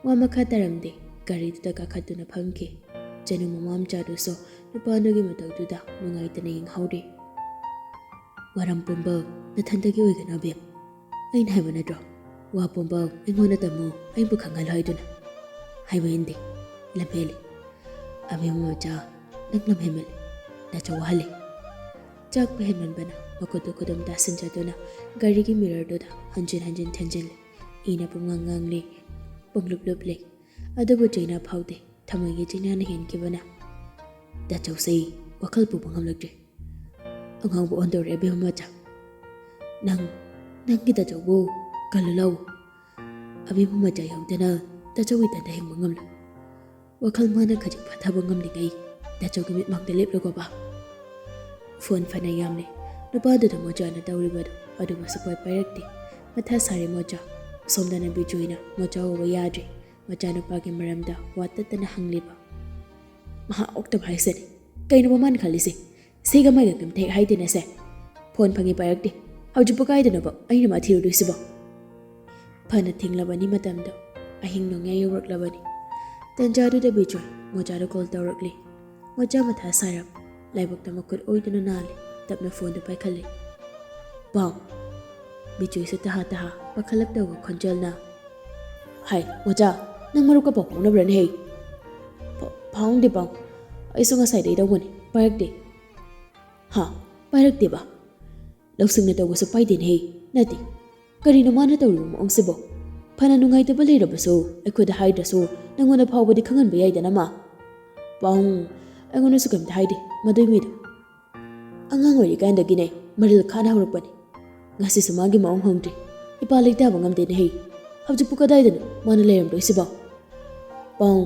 ꯋꯥ ꯃꯈꯥ ꯇꯥꯔꯝꯗꯦ꯫ ꯒꯥꯔꯤꯗꯨꯗ ꯀꯥꯈꯠꯇꯨꯅ ꯐꯝꯈꯤ꯫ ꯆꯅꯨ ꯃꯃꯥ ꯃꯆꯥꯗꯨꯁꯨ ꯅꯨꯄꯥꯗꯨꯒꯤ ꯃꯇꯧꯗꯨꯗ ꯅꯨꯡꯉꯥꯏꯇꯅ ꯌꯦꯡꯍꯧꯔꯤ꯫ "ꯋꯥꯔꯝ ꯄꯨꯝꯕ ꯅꯊꯟꯇꯒꯤ ꯑꯣꯏꯒꯅꯨ, ꯑꯕꯦꯝ꯫ ꯑꯩꯅ ꯍꯥꯏꯕ ꯅꯠꯇ꯭ꯔꯣ? ꯋꯥ ꯄꯨꯝꯕ ꯑꯩꯉꯣꯟꯗ ꯇꯝꯃꯨ, ꯑꯩꯕꯨ ꯈꯪꯍꯜꯂꯨ ꯍꯥꯏꯗꯨꯅ꯫ ꯍꯥꯏꯕ ꯏꯟꯗꯦ꯫ ꯂꯝꯍꯦꯜꯂꯤ꯫ ꯑꯕꯦꯝꯃ ꯃꯆꯥ, ꯅꯪ ꯂꯝꯍꯦꯟꯃꯜꯂꯤ꯫ ꯗꯥꯆꯧ ꯋꯥꯍꯜꯂꯤ꯫ ꯆꯥꯛꯄ ꯍꯦꯟꯃꯟꯕꯅ ꯃꯈꯨꯠꯇꯨ ꯈꯨꯗꯨꯝ ꯇꯥꯁꯤꯟꯖꯗꯨꯅ ꯒꯥꯔꯤꯒꯤ ꯃꯤꯔꯔꯗꯨꯗ ꯍꯟꯖꯤꯟ ꯍꯟꯖꯤꯟ ꯊꯦꯟꯖꯤꯜꯂꯤ꯫ ꯏꯅ ꯄꯨꯡꯉꯥꯡ ꯉꯥꯡꯂꯤ, ꯄꯨꯡꯂꯨꯞ ꯂꯨꯞꯂꯤ꯫ ꯑꯗꯨꯕꯨ ꯆꯩꯅꯥ ꯐꯥꯎꯗꯦ꯫ ꯊꯃꯣꯏꯒꯤ ꯆꯩꯅꯥꯅ ꯍꯦꯟꯈꯤꯕꯅ ꯗꯥꯆꯧꯁꯤ ꯋꯥꯈꯜ ꯄꯨꯕ ꯉꯝꯂꯛꯇ꯭ꯔꯦ꯫ ꯑꯉꯥꯡꯕ ꯑꯣꯟꯗꯧꯔꯦ ꯑꯕꯦꯝꯃ ꯃꯆꯥ꯫ ꯅꯪ, ꯅꯪꯒꯤ ꯗꯥꯆꯧꯕꯨ ꯀꯜꯂꯨ ꯂꯥꯎ꯫ ꯑꯕꯦꯝꯃ ꯃꯆꯥ ꯌꯥꯎꯗꯅ ꯗꯥꯆꯧ ꯏꯊꯟꯇ ꯍꯤꯡꯕ ꯉꯝꯂꯣꯏ꯫ ꯋꯥꯈꯜ ꯃꯥꯅ ꯈꯖꯤꯛ ꯐꯥꯊꯕ ꯉꯝꯂꯤꯉꯩ ꯗꯥꯆꯧꯒꯤ ꯃꯤꯠꯃꯥꯡꯗ ꯂꯦꯞꯂꯒꯣꯕ꯫ ꯐꯣꯟ ꯐꯅ ꯌꯥꯝꯂꯦ꯫ ꯅꯨꯄꯥꯗꯨꯗ ꯃꯣꯆꯥꯅ ꯇꯧꯔꯤꯕꯗꯣ ꯑꯗꯨꯃꯛꯁꯨ ꯄꯥꯏ ꯄꯥꯏꯔꯛꯇꯦ꯫ ꯃꯊꯥ ꯁꯥꯔꯦ ꯃꯣꯆꯥ꯫ ꯁꯣꯝꯗꯅ ꯕꯤꯖꯣꯏꯅ ꯃꯣꯆꯥ ꯎꯕ ꯌꯥꯗ꯭ꯔꯦ꯫ ꯃꯆꯥꯅꯨꯄꯥꯒꯤ ꯃꯔꯝꯗ ꯋꯥ ꯇꯠꯇꯅ ꯍꯪꯂꯤꯕ꯫ ꯃꯍꯥ ꯑꯣꯛꯇꯕ ꯍꯥꯏꯁꯤꯅꯤ꯫ ꯀꯩꯅꯣꯕ ꯃꯥꯅ ꯈꯜꯂꯤꯁꯦ? ꯁꯤꯒ ꯃꯥꯏꯒ ꯀꯩꯝꯇ ꯍꯦꯛ ꯍꯥꯏꯗꯦꯅꯦꯁꯦ꯫ ꯐꯣꯟ ꯐꯪꯉꯤ ꯄꯥꯏꯔꯛꯇꯦ꯫ ꯍꯧꯖꯤꯛꯄꯨ ꯀꯥꯏꯗꯅꯣꯕ ꯑꯩꯅ ꯃꯥ ꯊꯤꯔꯨꯗꯣꯏꯁꯤꯕꯣ? ꯐꯅ ꯊꯤꯡꯂꯕꯅꯤ ꯃꯇꯝꯗꯣ꯫ ꯑꯍꯤꯡ ꯅꯣꯡꯌꯥꯏ ꯌꯧꯔꯛꯂꯕꯅꯤ꯫ ꯇꯟꯖꯥꯗꯨꯗ ꯕꯤꯖꯣꯏ ꯃꯣꯆꯥꯗ ꯀꯣꯜ ꯇꯧꯔꯛꯂꯤ꯫ ꯃꯣꯆꯥ ꯃꯊꯥ ꯁꯥꯔꯕ꯫ ꯂꯥꯏꯕꯛꯇ ꯃꯈꯨꯠ ꯑꯣꯏꯗꯨꯅ ꯅꯥꯜꯂꯤ꯫ ꯇꯞꯅ ꯐꯣꯟꯗꯨ ꯄꯥꯏꯈꯠꯂꯤ꯫ "ꯄꯥꯎ?" ꯕꯤꯖꯣꯏꯁꯨ ꯇꯍꯥ ꯇꯍꯥ ꯄꯥꯈꯠꯂꯞ ꯇꯧꯕ ꯈꯣꯟꯖꯦꯜꯅ꯫ "ꯍꯥꯏ, ꯃꯣꯆꯥ, ꯅꯪ ꯃꯔꯨꯞꯀ ꯄꯥꯎ ꯐꯥꯎꯅꯕ꯭ꯔꯅꯦ ꯍꯦ?" "ꯐꯥ-, ꯐꯥꯎꯅꯗꯦ ꯄꯥꯎ꯫ ꯑꯩꯁꯨ ꯉꯁꯥꯏꯗꯩ ꯇꯧꯕꯅꯤ, ꯄꯥꯏꯔꯛꯇꯦ꯫" "ꯍꯥ? ꯄꯥꯏꯔꯛꯇꯦꯕ? ꯂꯧꯁꯤꯡꯅ ꯇꯧꯕꯁꯨ ꯄꯥꯏꯗꯦꯅꯦ ꯍꯦ, ꯅꯠꯇꯦ꯫ ꯀꯔꯤꯅꯣ ꯃꯥꯅ ꯇꯧꯔꯤꯕ ꯃꯑꯣꯡꯁꯤꯕꯣ? ꯐꯅ ꯅꯨꯡꯉꯥꯏꯇꯕ ꯂꯩꯔꯕꯁꯨ ꯑꯩꯈꯣꯏꯗ ꯍꯥꯏꯗ꯭ꯔꯁꯨ ꯅꯪꯉꯣꯟꯗ ꯐꯥꯎꯕꯗꯤ ꯈꯪꯍꯟꯕ ꯌꯥꯏꯗꯅ ꯃꯥ?" "ꯄꯥꯎ, ꯑꯩꯉꯣꯟꯗꯁꯨ ꯀꯩꯝꯇ ꯍꯥꯏꯗꯦ ꯃꯗꯨꯏ ꯃꯤꯗꯣ꯫ ꯑꯉꯥꯡ ꯑꯣꯏꯔꯤꯀꯥꯟꯗꯒꯤꯅꯦ ꯃꯔꯤꯜ ꯈꯥꯅ ꯍꯧꯔꯛꯄꯅꯤ꯫ ꯉꯁꯤꯁꯨ ꯃꯥꯒꯤ ꯃꯑꯣꯡ ꯍꯣꯡꯗ꯭ꯔꯤ꯫ ꯏꯄꯥ ꯂꯩꯇꯥꯕ ꯉꯝꯗꯦꯅꯦ ꯍꯦ꯫ ꯍꯧꯖꯤꯛꯄꯨ ꯀꯗꯥꯏꯗꯅꯣ ꯃꯥꯅ ꯂꯩꯔꯝꯗꯣꯏꯁꯤꯕꯣ?" "ꯄꯥꯎ,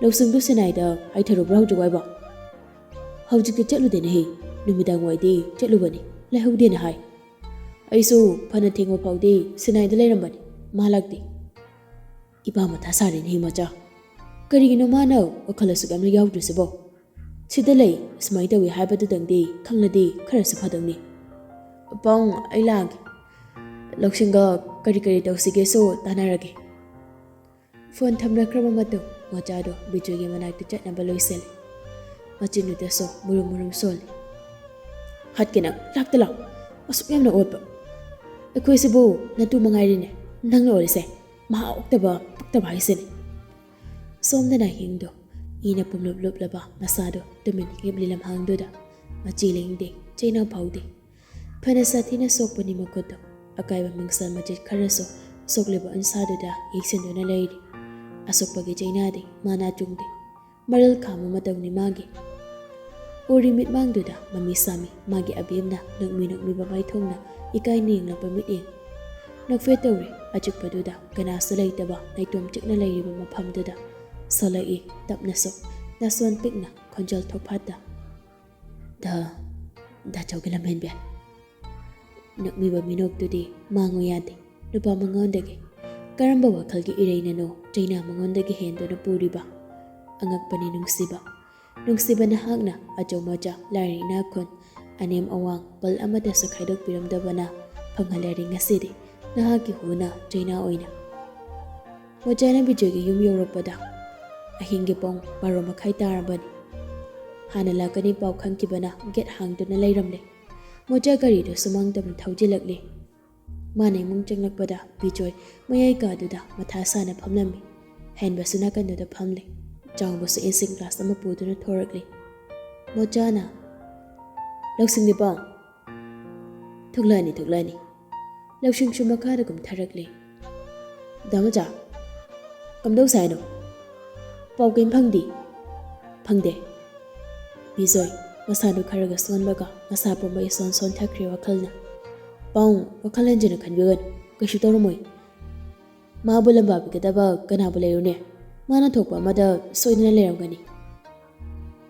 ꯂꯧꯁꯤꯡꯗꯨ ꯁꯦꯅꯥꯏꯗ ꯍꯥꯏꯊꯔꯨꯕ꯭ꯔꯥ ꯍꯧꯖꯤꯛ ꯋꯥꯏꯕꯣ?" "ꯍꯧꯖꯤꯛꯇꯤ ꯆꯠꯂꯨꯗꯦꯅꯦ ꯍꯦ꯫ ꯅꯨꯃꯤꯗꯥꯡ ꯋꯥꯏꯗꯤ ꯆꯠꯂꯨꯕꯅꯤ, ꯂꯩꯍꯧꯗꯦꯅ ꯍꯥꯏ꯫ ꯑꯩꯁꯨ ꯐꯅ ꯊꯦꯡꯕ ꯐꯥꯎꯗꯤ ꯁꯦꯅꯥꯏꯗ ꯂꯩꯔꯝꯕꯅꯤ, ꯃꯥ ꯂꯥꯛꯇꯦ꯫ ꯏꯄꯥ ꯃꯊꯥ ꯁꯥꯔꯦꯅꯦ ꯍꯦ ꯃꯆꯥ꯫ ꯀꯔꯤꯒꯤꯅꯣ ꯃꯥꯅ ꯋꯥꯈꯜ ꯑꯁꯨꯛ ꯌꯥꯝꯅ ꯌꯥꯎꯗ꯭ꯔꯤꯁꯤꯕꯣ? ꯁꯤꯗ ꯂꯩ, ꯁꯨꯃꯥꯏꯅ ꯇꯧꯏ ꯍꯥꯏꯕꯗꯨꯗꯪꯗꯤ ꯈꯪꯂꯗꯤ ꯈꯔꯁꯨ ꯐꯗꯧꯅꯤ꯫ ꯄꯥꯎ, ꯑꯩ ꯂꯥꯛꯑꯒꯦ꯫ ꯂꯧꯁꯤꯡꯒ ꯀꯔꯤ ꯀꯔꯤ ꯇꯧꯁꯤꯒꯦꯁꯨ ꯇꯥꯟꯅꯔꯒꯦ꯫" ꯐꯣꯟ ꯊꯝꯅꯈ꯭ꯔꯕ ꯃꯇꯨꯡ ꯃꯣꯆꯥꯗꯣ ꯕꯤꯖꯨꯒꯤ ꯃꯅꯥꯛꯇ ꯆꯠꯅꯕ ꯂꯣꯏꯁꯤꯜꯂꯤ꯫ ꯃꯆꯤꯟꯗꯨꯗꯁꯨ ꯃꯨꯔꯨꯝ ꯃꯨꯔꯨꯝ ꯁꯣꯜꯂꯤ꯫ "ꯍꯥꯠꯀꯦ ꯅꯪ, ꯂꯥꯛꯇ ꯂꯥꯛ꯫ ꯑꯁꯨꯛ ꯌꯥꯝꯅ ꯑꯣꯠꯄ꯫ ꯑꯩꯈꯣꯏꯁꯤꯕꯨ ꯅꯇꯨ ꯃꯉꯥꯏꯔꯤꯅꯦ ꯅꯪꯅ ꯑꯣꯏꯔꯤꯁꯦ꯫ ꯃꯍꯥ ꯑꯣꯛꯇꯕ, ꯄꯛꯇꯕ ꯍꯥꯏꯁꯤꯅꯤ꯫" ꯁꯣꯝꯗꯅ ꯍꯤꯡꯗꯣ ꯏꯅ ꯄꯨꯝꯂꯨꯞ ꯂꯨꯞꯂꯕ ꯃꯁꯥꯗꯨ ꯇꯨꯃꯤꯟ ꯍꯤꯞꯂꯤ ꯂꯝꯍꯥꯡꯗꯨꯗ꯫ ꯃꯆꯤ ꯂꯦꯡꯗꯦ, ꯆꯩꯅꯥ ꯐꯥꯎꯗꯦ꯫ ꯐꯅ ꯁꯥꯊꯤꯅ ꯁꯣꯛꯄꯅꯤ ꯃꯈꯨꯠꯇꯨ꯫ ꯑꯀꯥꯏꯕ ꯃꯤꯡꯁꯦꯜ ꯃꯆꯦꯠ ꯈꯔꯁꯨ ꯁꯣꯛꯂꯤꯕ ꯎꯟꯁꯥꯗꯨꯗ ꯌꯦꯛꯁꯤꯟꯗꯨꯅ ꯂꯩꯔꯤ꯫ ꯑꯁꯣꯛꯄꯒꯤ ꯆꯩꯅꯥꯗꯤ ꯃꯥꯅ ꯆꯨꯡꯗꯦ꯫ ꯃꯔꯜ ꯈꯥꯝꯕ ꯃꯇꯧꯅꯤ ꯃꯥꯒꯤ꯫ ꯎꯔꯤ ꯃꯤꯠꯃꯥꯡꯗꯨꯗ ꯃꯃꯤ ꯁꯥꯃꯤ ꯃꯥꯒꯤ ꯑꯕꯦꯝꯅ ꯅꯣꯛꯃꯤ ꯅꯣꯛꯃꯤꯕ ꯃꯥꯏꯊꯣꯡꯅ ꯏꯀꯥꯏꯅ ꯌꯦꯡꯂꯛꯄ ꯃꯤꯠꯌꯦꯡ꯫ ꯅꯣꯛꯐꯦꯠ ꯇꯧꯔꯦ ꯑꯆꯤꯛꯄꯗꯨꯗ ꯀꯅꯥꯁꯨ ꯂꯩꯇꯕ ꯅꯥꯏꯇꯣꯝ ꯆꯤꯛꯅ ꯂꯩꯔꯤꯕ ꯃꯐꯝꯗꯨꯗ꯫ ꯁꯣꯜꯂꯛꯏ ꯇꯞꯅꯁꯨ ꯅꯥꯁꯣꯟ ꯄꯤꯛꯅ ꯈꯣꯟꯖꯦꯜ ꯊꯣꯛꯐꯥꯠꯇ꯫ ꯗ, ꯗꯥꯆꯧꯒꯤ ꯂꯝꯍꯦꯟꯕꯤ꯫ ꯅꯣꯛꯃꯤꯕ ꯃꯤꯅꯣꯛꯇꯨꯗꯤ ꯃꯥꯡꯉꯨ ꯌꯥꯗꯦ꯫ ꯅꯨꯄꯥ ꯃꯉꯣꯟꯗꯒꯤ ꯀꯔꯝꯕ ꯋꯥꯈꯜꯒꯤ ꯏꯔꯩꯅꯅꯣ ꯆꯩꯅꯥ ꯃꯉꯣꯟꯗꯒꯤ ꯍꯦꯟꯗꯨꯅ ꯄꯨꯔꯤꯕ? ꯑꯉꯛꯄꯅꯤ ꯅꯨꯡꯁꯤꯕ꯫ ꯅꯨꯡꯁꯤꯕ ꯅꯍꯥꯛꯅ ꯑꯆꯧ ꯃꯆꯥ ꯂꯥꯏꯔ ꯏꯅꯥꯛ ꯈꯨꯟ, ꯑꯅꯦꯝ ꯑꯋꯥꯡ ꯄꯜ ꯑꯃꯠꯇꯁꯨ ꯈꯥꯏꯗꯣꯛꯄꯤꯔꯝꯗꯕꯅ ꯐꯪꯍꯜꯂꯔꯤ ꯉꯁꯤꯗꯤ ꯅꯍꯥꯛꯀꯤ ꯍꯨꯅ ꯆꯩꯅꯥ ꯑꯣꯏꯅ꯫ ꯃꯣꯆꯥꯅ ꯕꯤꯖꯣꯏꯒꯤ ꯌꯨꯝ ꯌꯧꯔꯛꯄꯗ ꯑꯍꯤꯡꯒꯤ ꯄꯨꯡ ꯕꯥꯔꯣ ꯃꯈꯥꯏ ꯇꯥꯔꯕꯅꯤ꯫ ꯍꯥꯟꯅ ꯂꯥꯛꯀꯅꯤ ꯄꯥꯎ ꯈꯪꯈꯤꯕꯅ ꯒꯦꯠ ꯍꯥꯡꯗꯨꯅ ꯂꯩꯔꯝꯂꯦ꯫ ꯃꯣꯆꯥ ꯒꯥꯔꯤꯗꯨ ꯁꯨꯃꯥꯡ ꯇꯝꯅ ꯊꯧꯖꯤꯜꯂꯛꯂꯦ꯫ ꯃꯥꯅ ꯏꯃꯨꯡ ꯆꯪꯂꯛꯄꯗ ꯕꯤꯖꯣꯏ ꯃꯌꯥꯏ ꯀꯥꯗꯨꯗ ꯃꯊꯥ ꯁꯥꯅ ꯐꯝꯂꯝꯃꯤ꯫ ꯍꯦꯟꯕꯁꯨ ꯅꯥꯀꯟꯗꯨꯗ ꯐꯝꯂꯤ꯫ ꯆꯥꯎꯕꯁꯨ ꯏꯁꯤꯡ ꯒ꯭ꯂꯥꯁ ꯑꯃ ꯄꯨꯗꯨꯅ ꯊꯣꯔꯛꯂꯤ꯫ ꯃꯣꯆꯥꯅ, "ꯂꯧꯁꯤꯡꯗꯤ ꯄꯥꯎ?" "ꯊꯣꯛꯂꯛꯑꯅꯤ, ꯊꯣꯛꯂꯛꯑꯅꯤ꯫" ꯂꯧꯁꯤꯡꯁꯨ ꯃꯈꯥꯗ ꯀꯨꯝꯊꯔꯛꯂꯤ꯫ "ꯗꯥ ꯃꯣꯆꯥ, ꯀꯝꯗꯧꯁꯦ ꯍꯥꯏꯅꯣ? ꯄꯥꯎ ꯀꯩꯝ ꯐꯪꯗꯦ?" "ꯐꯪꯗꯦ꯫" ꯕꯤꯖꯣꯏ ꯃꯁꯥꯗꯨ ꯈꯔꯒ ꯁꯣꯟꯕꯒ ꯃꯁꯥ ꯄꯨꯝꯕ ꯏꯁꯣꯟ ꯁꯣꯟꯊꯈ꯭ꯔꯦ ꯋꯥꯈꯜꯅ꯫ "ꯄꯥꯎ ꯋꯥꯈꯜ ꯍꯟꯖꯤꯟꯅ ꯈꯟꯕꯤꯒꯅꯨ, ꯀꯩꯁꯨ ꯇꯧꯔꯝꯃꯣꯏ꯫ ꯃꯥꯕꯨ ꯂꯝꯕꯥ ꯄꯤꯒꯗꯕ ꯀꯅꯥꯕꯨ ꯂꯩꯔꯨꯅꯤ? ꯃꯥꯅ ꯊꯣꯛꯄ ꯑꯃꯗ ꯁꯣꯏꯗꯅ ꯂꯩꯔꯝꯒꯅꯤ꯫"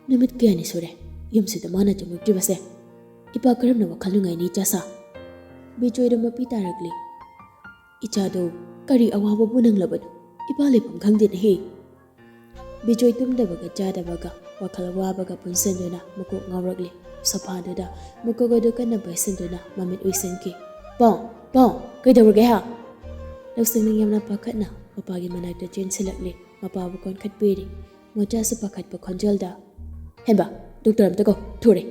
"ꯅꯨꯃꯤꯠ ꯀꯌꯥꯅꯤ ꯁꯨꯔꯦ ꯌꯨꯝꯁꯤꯗ ꯃꯥꯅ ꯆꯪꯂꯛꯇ꯭ꯔꯤꯕꯁꯦ꯫ ꯏꯄꯥ ꯀꯔꯝꯅ ꯋꯥꯈꯜ ꯅꯨꯡꯉꯥꯏꯅꯤ ꯏꯆꯥꯁꯥ?" ꯕꯤꯖꯣꯏꯗ ꯃꯄꯤ ꯇꯥꯔꯛꯂꯤ꯫ "ꯏꯆꯥꯗꯣ ꯀꯔꯤ ꯑꯋꯥꯕꯕꯨ ꯅꯪꯂꯕꯅꯣ? ꯏꯄꯥ ꯂꯩꯐꯝ ꯈꯪꯗꯦꯅꯦꯍꯦ꯫" ꯕꯤꯖꯣꯏ ꯇꯨꯝꯗꯕꯒ ꯆꯥꯗꯕꯒ ꯋꯥꯈꯜ ꯋꯥꯕꯒ ꯄꯨꯟꯁꯤꯟꯗꯨꯅ ꯃꯀꯣꯛ ꯉꯥꯎꯔꯛꯂꯤ꯫ ꯁꯣꯐꯥꯗꯨꯗ ꯃꯀꯣꯛ ꯑꯗꯨ ꯀꯟꯅ ꯄꯥꯏꯁꯤꯟꯗꯨꯅ ꯃꯃꯤꯠ ꯎꯏꯁꯤꯟꯈꯤ꯫ "ꯄꯥꯎ, ꯄꯥꯎ, ꯀꯩꯗꯧꯔꯒꯦ ꯍꯥ?" ꯂꯧꯁꯤꯡꯅ ꯌꯥꯝꯅ ꯄꯥꯈꯠꯅ ꯃꯄꯥꯒꯤ ꯃꯅꯥꯛꯇ ꯆꯦꯟꯁꯤꯜꯂꯛꯂꯤ꯫ ꯃꯄꯥꯕꯨ ꯀꯣꯟꯈꯠꯄꯤꯔꯤ꯫ ꯃꯣꯆꯥꯁꯨ ꯄꯥꯈꯠꯄ ꯈꯣꯟꯖꯦꯜꯗ, "ꯍꯦꯟꯕ, ꯗꯣꯛꯇꯔ ꯑꯝꯇ ꯀꯧ, ꯊꯨꯔꯦ!"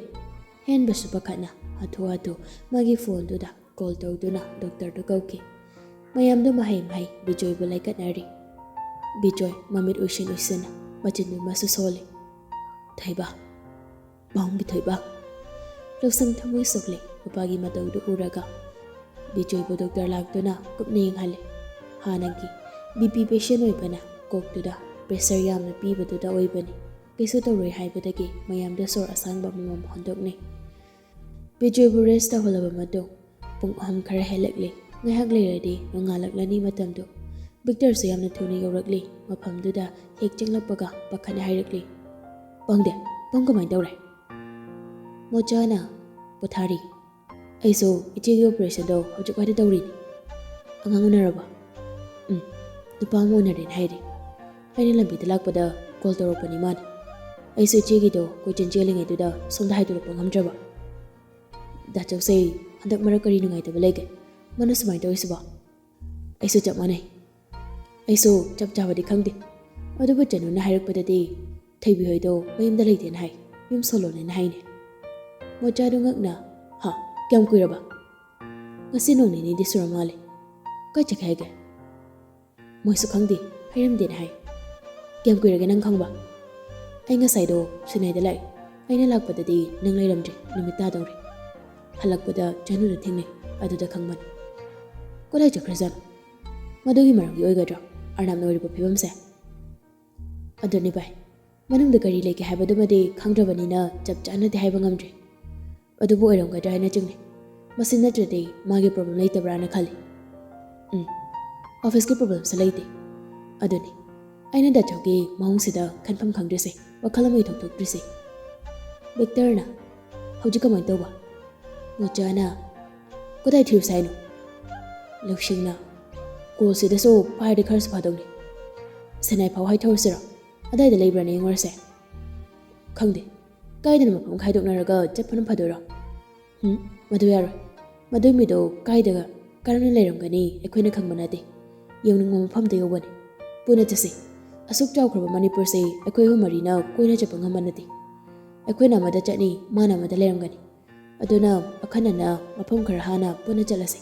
ꯍꯦꯟꯕꯁꯨ ꯄꯥꯈꯠꯅ ꯍꯥꯊꯨ ꯍꯥꯊꯨ ꯃꯥꯒꯤ ꯐꯣꯟꯗꯨꯗ ꯀꯣꯜ ꯇꯧꯗꯨꯅ ꯗꯣꯛꯇꯔꯗꯨ ꯀꯧꯈꯤ꯫ ꯃꯌꯥꯝꯗꯨ ꯃꯍꯩ ꯃꯍꯩ ꯕꯤꯖꯣꯏꯕꯨ ꯂꯥꯏꯀꯠꯅꯔꯤ꯫ ꯕꯤꯖꯣꯏ ꯃꯃꯤꯠ ꯎꯏꯁꯤꯟ ꯎꯏꯁꯤꯟꯅ, ꯃꯆꯤꯟꯗꯨꯃꯁꯨ ꯁꯣꯜꯂꯤ꯫ "ꯊꯣꯏꯕ, ꯄꯥꯎꯝꯒꯤ ꯊꯣꯏꯕ!" ꯂꯧꯁꯪ ꯊꯃꯣꯏ ꯁꯣꯛꯂꯦ ꯃꯄꯥꯒꯤ ꯃꯇꯧꯗꯨ ꯎꯔꯒ꯫ ꯕꯤꯖꯣꯏꯕꯨ ꯗꯣꯛꯇꯔ ꯂꯥꯛꯇꯨꯅ ꯀꯨꯞꯅ ꯌꯦꯡꯍꯜꯂꯦ꯫ ꯍꯥꯟꯅꯒꯤ ꯕꯤ ꯄꯤ ꯄꯦꯁꯦꯟ ꯑꯣꯏꯕꯅ ꯀꯣꯛꯇꯨꯗ ꯄ꯭ꯔꯦꯁꯔ ꯌꯥꯝꯅ ꯄꯤꯕꯗꯨꯗ ꯑꯣꯏꯕꯅꯤ꯫ ꯀꯩꯁꯨ ꯇꯧꯔꯣꯏ ꯍꯥꯏꯕꯗꯒꯤ ꯃꯌꯥꯝꯗ ꯁꯣꯔ ꯑꯁꯥꯡꯕ ꯑꯃꯃꯝ ꯍꯣꯟꯗꯣꯛꯅꯩ꯫ ꯕꯤꯖꯣꯏꯕꯨ ꯔꯦꯁ ꯇꯧꯍꯜꯂꯕ ꯃꯇꯨꯡ ꯄꯨꯡ ꯑꯍꯨꯝ ꯈꯔ ꯍꯦꯜꯂꯛꯂꯦ꯫ ꯉꯥꯏꯍꯥꯛ ꯂꯩꯔꯗꯤ ꯅꯣꯡꯉꯥꯜꯂꯛꯂꯅꯤ ꯃꯇꯝꯗꯨ꯫ ꯕꯤꯛꯇꯔꯁꯨ ꯌꯥꯝꯅ ꯊꯨꯅ ꯌꯧꯔꯛꯂꯤ꯫ ꯃꯐꯝꯗꯨꯗ ꯍꯦꯛ ꯆꯪꯂꯛꯄꯒ ꯄꯥꯈꯠꯅ ꯍꯥꯏꯔꯛꯂꯤ, "ꯄꯥꯎꯗꯦ, ꯄꯥꯎ ꯀꯃꯥꯏꯅ ꯇꯧꯔꯦ?" ꯃꯣꯆꯥꯅ ꯄꯣꯊꯥꯔꯤ꯫ "ꯑꯩꯁꯨ ꯏꯆꯦꯒꯤ ꯑꯣꯄꯔꯦꯁꯟꯗꯣ ꯍꯧꯖꯤꯛ ꯋꯥꯏꯗ ꯇꯧꯔꯤꯅꯤ꯫ ꯑꯉꯥꯡ ꯎꯅꯔꯕ?" "ꯎꯝ, ꯅꯨꯄꯥ ꯑꯃ ꯎꯅꯔꯦꯅ ꯍꯥꯏꯔꯦ꯫ ꯑꯩꯅ ꯂꯝꯕꯤꯗ ꯂꯥꯛꯄꯗ ꯀꯣꯜ ꯇꯧꯔꯛꯄꯅꯤ ꯃꯥꯅ꯫ ꯑꯩꯁꯨ ꯏꯆꯦꯒꯤꯗꯣ ꯀꯣꯏꯆꯦꯟ ꯆꯦꯜꯂꯤꯉꯩꯗꯨꯗ ꯁꯣꯝꯗ ꯍꯥꯏꯗꯣꯔꯛꯄ ꯉꯝꯗ꯭ꯔꯕ꯫ ꯗꯥ ꯆꯧꯁꯦ ꯍꯟꯗꯛ ꯃꯔꯛ ꯀꯔꯤ ꯅꯨꯡꯉꯥꯏꯇꯕ ꯂꯩꯒꯦ? ꯃꯥꯅ ꯁꯨꯃꯥꯏꯅ ꯇꯧꯔꯤꯁꯤꯕꯣ?" "ꯑꯩꯁꯨ ꯆꯞ ꯃꯥꯟꯅꯩ꯫ ꯑꯩꯁꯨ ꯆꯞ ꯆꯥꯕꯗꯤ ꯈꯪꯗꯦ꯫ ꯑꯗꯨꯕꯨ ꯆꯅꯨꯅ ꯍꯥꯏꯔꯛꯄꯗꯗꯤ ꯊꯣꯏꯕꯤ ꯍꯣꯏꯗꯣ ꯃꯌꯨꯝꯗ ꯂꯩꯇꯦꯅ ꯍꯥꯏ꯫ ꯌꯨꯝ ꯁꯣꯜꯂꯣꯅꯦꯅ ꯍꯥꯏꯅꯦ꯫" ꯃꯣꯆꯥꯗꯣ ꯉꯛꯅ, "ꯍꯥ? ꯀꯌꯥꯝ ꯀꯨꯏꯔꯕ?" "ꯉꯁꯤ ꯅꯣꯡ ꯅꯤꯅꯤꯗꯤ ꯁꯨꯔ ꯃꯥꯜꯂꯦ꯫ ꯀꯥꯏ ꯆꯠꯈꯤ ꯍꯥꯏꯒꯦ?" "ꯃꯣꯏꯁꯨ ꯈꯪꯗꯦ, ꯍꯥꯏꯔꯝꯗꯦꯅ ꯍꯥꯏ꯫" "ꯀꯌꯥꯝ ꯀꯨꯏꯔꯒꯦ ꯅꯪ ꯈꯪꯕ?" "ꯑꯩ ꯉꯁꯥꯏꯗꯣ ꯁꯤꯅꯥꯏꯗ ꯂꯥꯛꯑꯦ꯫ ꯑꯩꯅ ꯂꯥꯛꯄꯗꯗꯤ ꯅꯪ ꯂꯩꯔꯝꯗ꯭ꯔꯦ, ꯅꯨꯃꯤꯠ ꯇꯥꯗꯧꯔꯦ꯫ ꯍꯜꯂꯛꯄꯗ ꯆꯅꯨꯗ ꯊꯦꯡꯅꯩ, ꯑꯗꯨꯗ ꯈꯪꯕꯅꯤ꯫" "ꯀꯗꯥꯏ ꯆꯠꯈ꯭ꯔꯖꯥꯠꯅꯣ? ꯃꯗꯨꯒꯤ ꯃꯔꯝꯒꯤ ꯑꯣꯏꯒꯗ꯭ꯔꯣ ꯑꯔꯅꯥꯞꯅ ꯑꯣꯏꯔꯤꯕ ꯐꯤꯕꯝꯁꯦ?" "ꯑꯗꯨꯅꯤ ꯚꯥꯏ, ꯃꯅꯨꯡꯗ ꯀꯔꯤ ꯂꯩꯒꯦ ꯍꯥꯏꯕꯗꯨꯃꯗꯤ ꯈꯪꯗ꯭ꯔꯕꯅꯤꯅ ꯆꯞ ꯆꯥꯅꯗꯤ ꯍꯥꯏꯕ ꯉꯝꯗ꯭ꯔꯦ꯫ ꯑꯗꯨꯕꯨ ꯑꯣꯏꯔꯝꯒꯗ꯭ꯔꯥ ꯍꯥꯏꯅ ꯆꯤꯡꯅꯩ꯫ ꯃꯁꯤ ꯅꯠꯇ꯭ꯔꯗꯤ ꯃꯥꯒꯤ ꯄ꯭ꯔꯣꯕ꯭ꯂꯦꯝ ꯂꯩꯇꯕ꯭ꯔꯥꯅ ꯈꯜꯂꯤ꯫ ꯎꯝ, ꯑꯣꯐꯤꯁꯀꯤ ꯄ꯭ꯔꯣꯕ꯭ꯂꯦꯝꯁꯨ ꯂꯩꯇꯦ꯫ ꯑꯗꯨꯅꯤ ꯑꯩꯅ ꯗꯥꯆꯧꯒꯤ ꯃꯑꯣꯡꯁꯤꯗ ꯈꯟꯐꯝ ꯈꯪꯗ꯭ꯔꯤꯁꯦ, ꯋꯥꯈꯜ ꯑꯃ ꯏꯊꯣꯛ ꯊꯣꯛꯇ꯭ꯔꯤꯁꯦ꯫" ꯕꯤꯛꯇꯔꯅ, "ꯍꯧꯖꯤꯛ ꯀꯃꯥꯏꯅ ꯇꯧꯕ?" ꯃꯣꯆꯥꯅ, "ꯀꯗꯥꯏ ꯊꯤꯔꯨꯁꯦ ꯍꯥꯏꯅꯣ?" ꯂꯧꯁꯤꯡꯅ, "ꯀꯣꯜꯁꯤꯗꯁꯨ ꯄꯥꯏꯔꯗꯤ ꯈꯔꯁꯨ ꯐꯥꯗꯧꯅꯤ꯫ ꯁꯤꯅꯥꯏ ꯐꯥꯎ ꯍꯥꯏꯊꯧꯔꯁꯤꯔꯣ? ꯑꯗꯥꯏꯗ ꯂꯩꯕ꯭ꯔꯥꯅ ꯌꯦꯡꯉꯨꯔꯁꯦ꯫" "ꯈꯪꯗꯦ, ꯀꯥꯏꯗꯅꯣ ꯃꯐꯝ ꯈꯥꯏꯗꯣꯛꯅꯔꯒ ꯆꯠꯄꯅ ꯐꯗꯣꯏꯔꯣ?" "ꯎꯝ, ꯃꯗꯨ ꯌꯥꯔꯣꯏ꯫ ꯃꯗꯨꯏ ꯃꯤꯗꯣ ꯀꯥꯏꯗꯒ ꯀꯔꯝꯅ ꯂꯩꯔꯝꯒꯅꯤ ꯑꯩꯈꯣꯏꯅ ꯈꯪꯕ ꯅꯠꯇꯦ꯫ ꯌꯧꯅꯤꯡꯕ ꯃꯐꯝꯗ ꯌꯧꯕꯅꯤ꯫ ꯄꯨꯟꯅ ꯆꯠꯁꯤ꯫ ꯑꯁꯨꯛ ꯆꯥꯎꯈ꯭ꯔꯕ ꯃꯅꯤꯄꯨꯔꯁꯤ ꯑꯩꯈꯣꯏ ꯑꯍꯨꯝ ꯃꯔꯤꯅ ꯀꯣꯏꯅ ꯆꯠꯄ ꯉꯝꯕ ꯅꯠꯇꯦ꯫ ꯑꯩꯈꯣꯏꯅ ꯑꯃꯗ ꯆꯠꯅꯤ, ꯃꯥꯅ ꯑꯃꯗ ꯂꯩꯔꯝꯒꯅꯤ꯫ ꯑꯗꯨꯅ ꯑꯈꯟꯅꯅ ꯃꯐꯝ ꯈꯔ ꯍꯥꯟꯅ ꯄꯨꯟꯅ ꯆꯠꯂꯁꯤ꯫"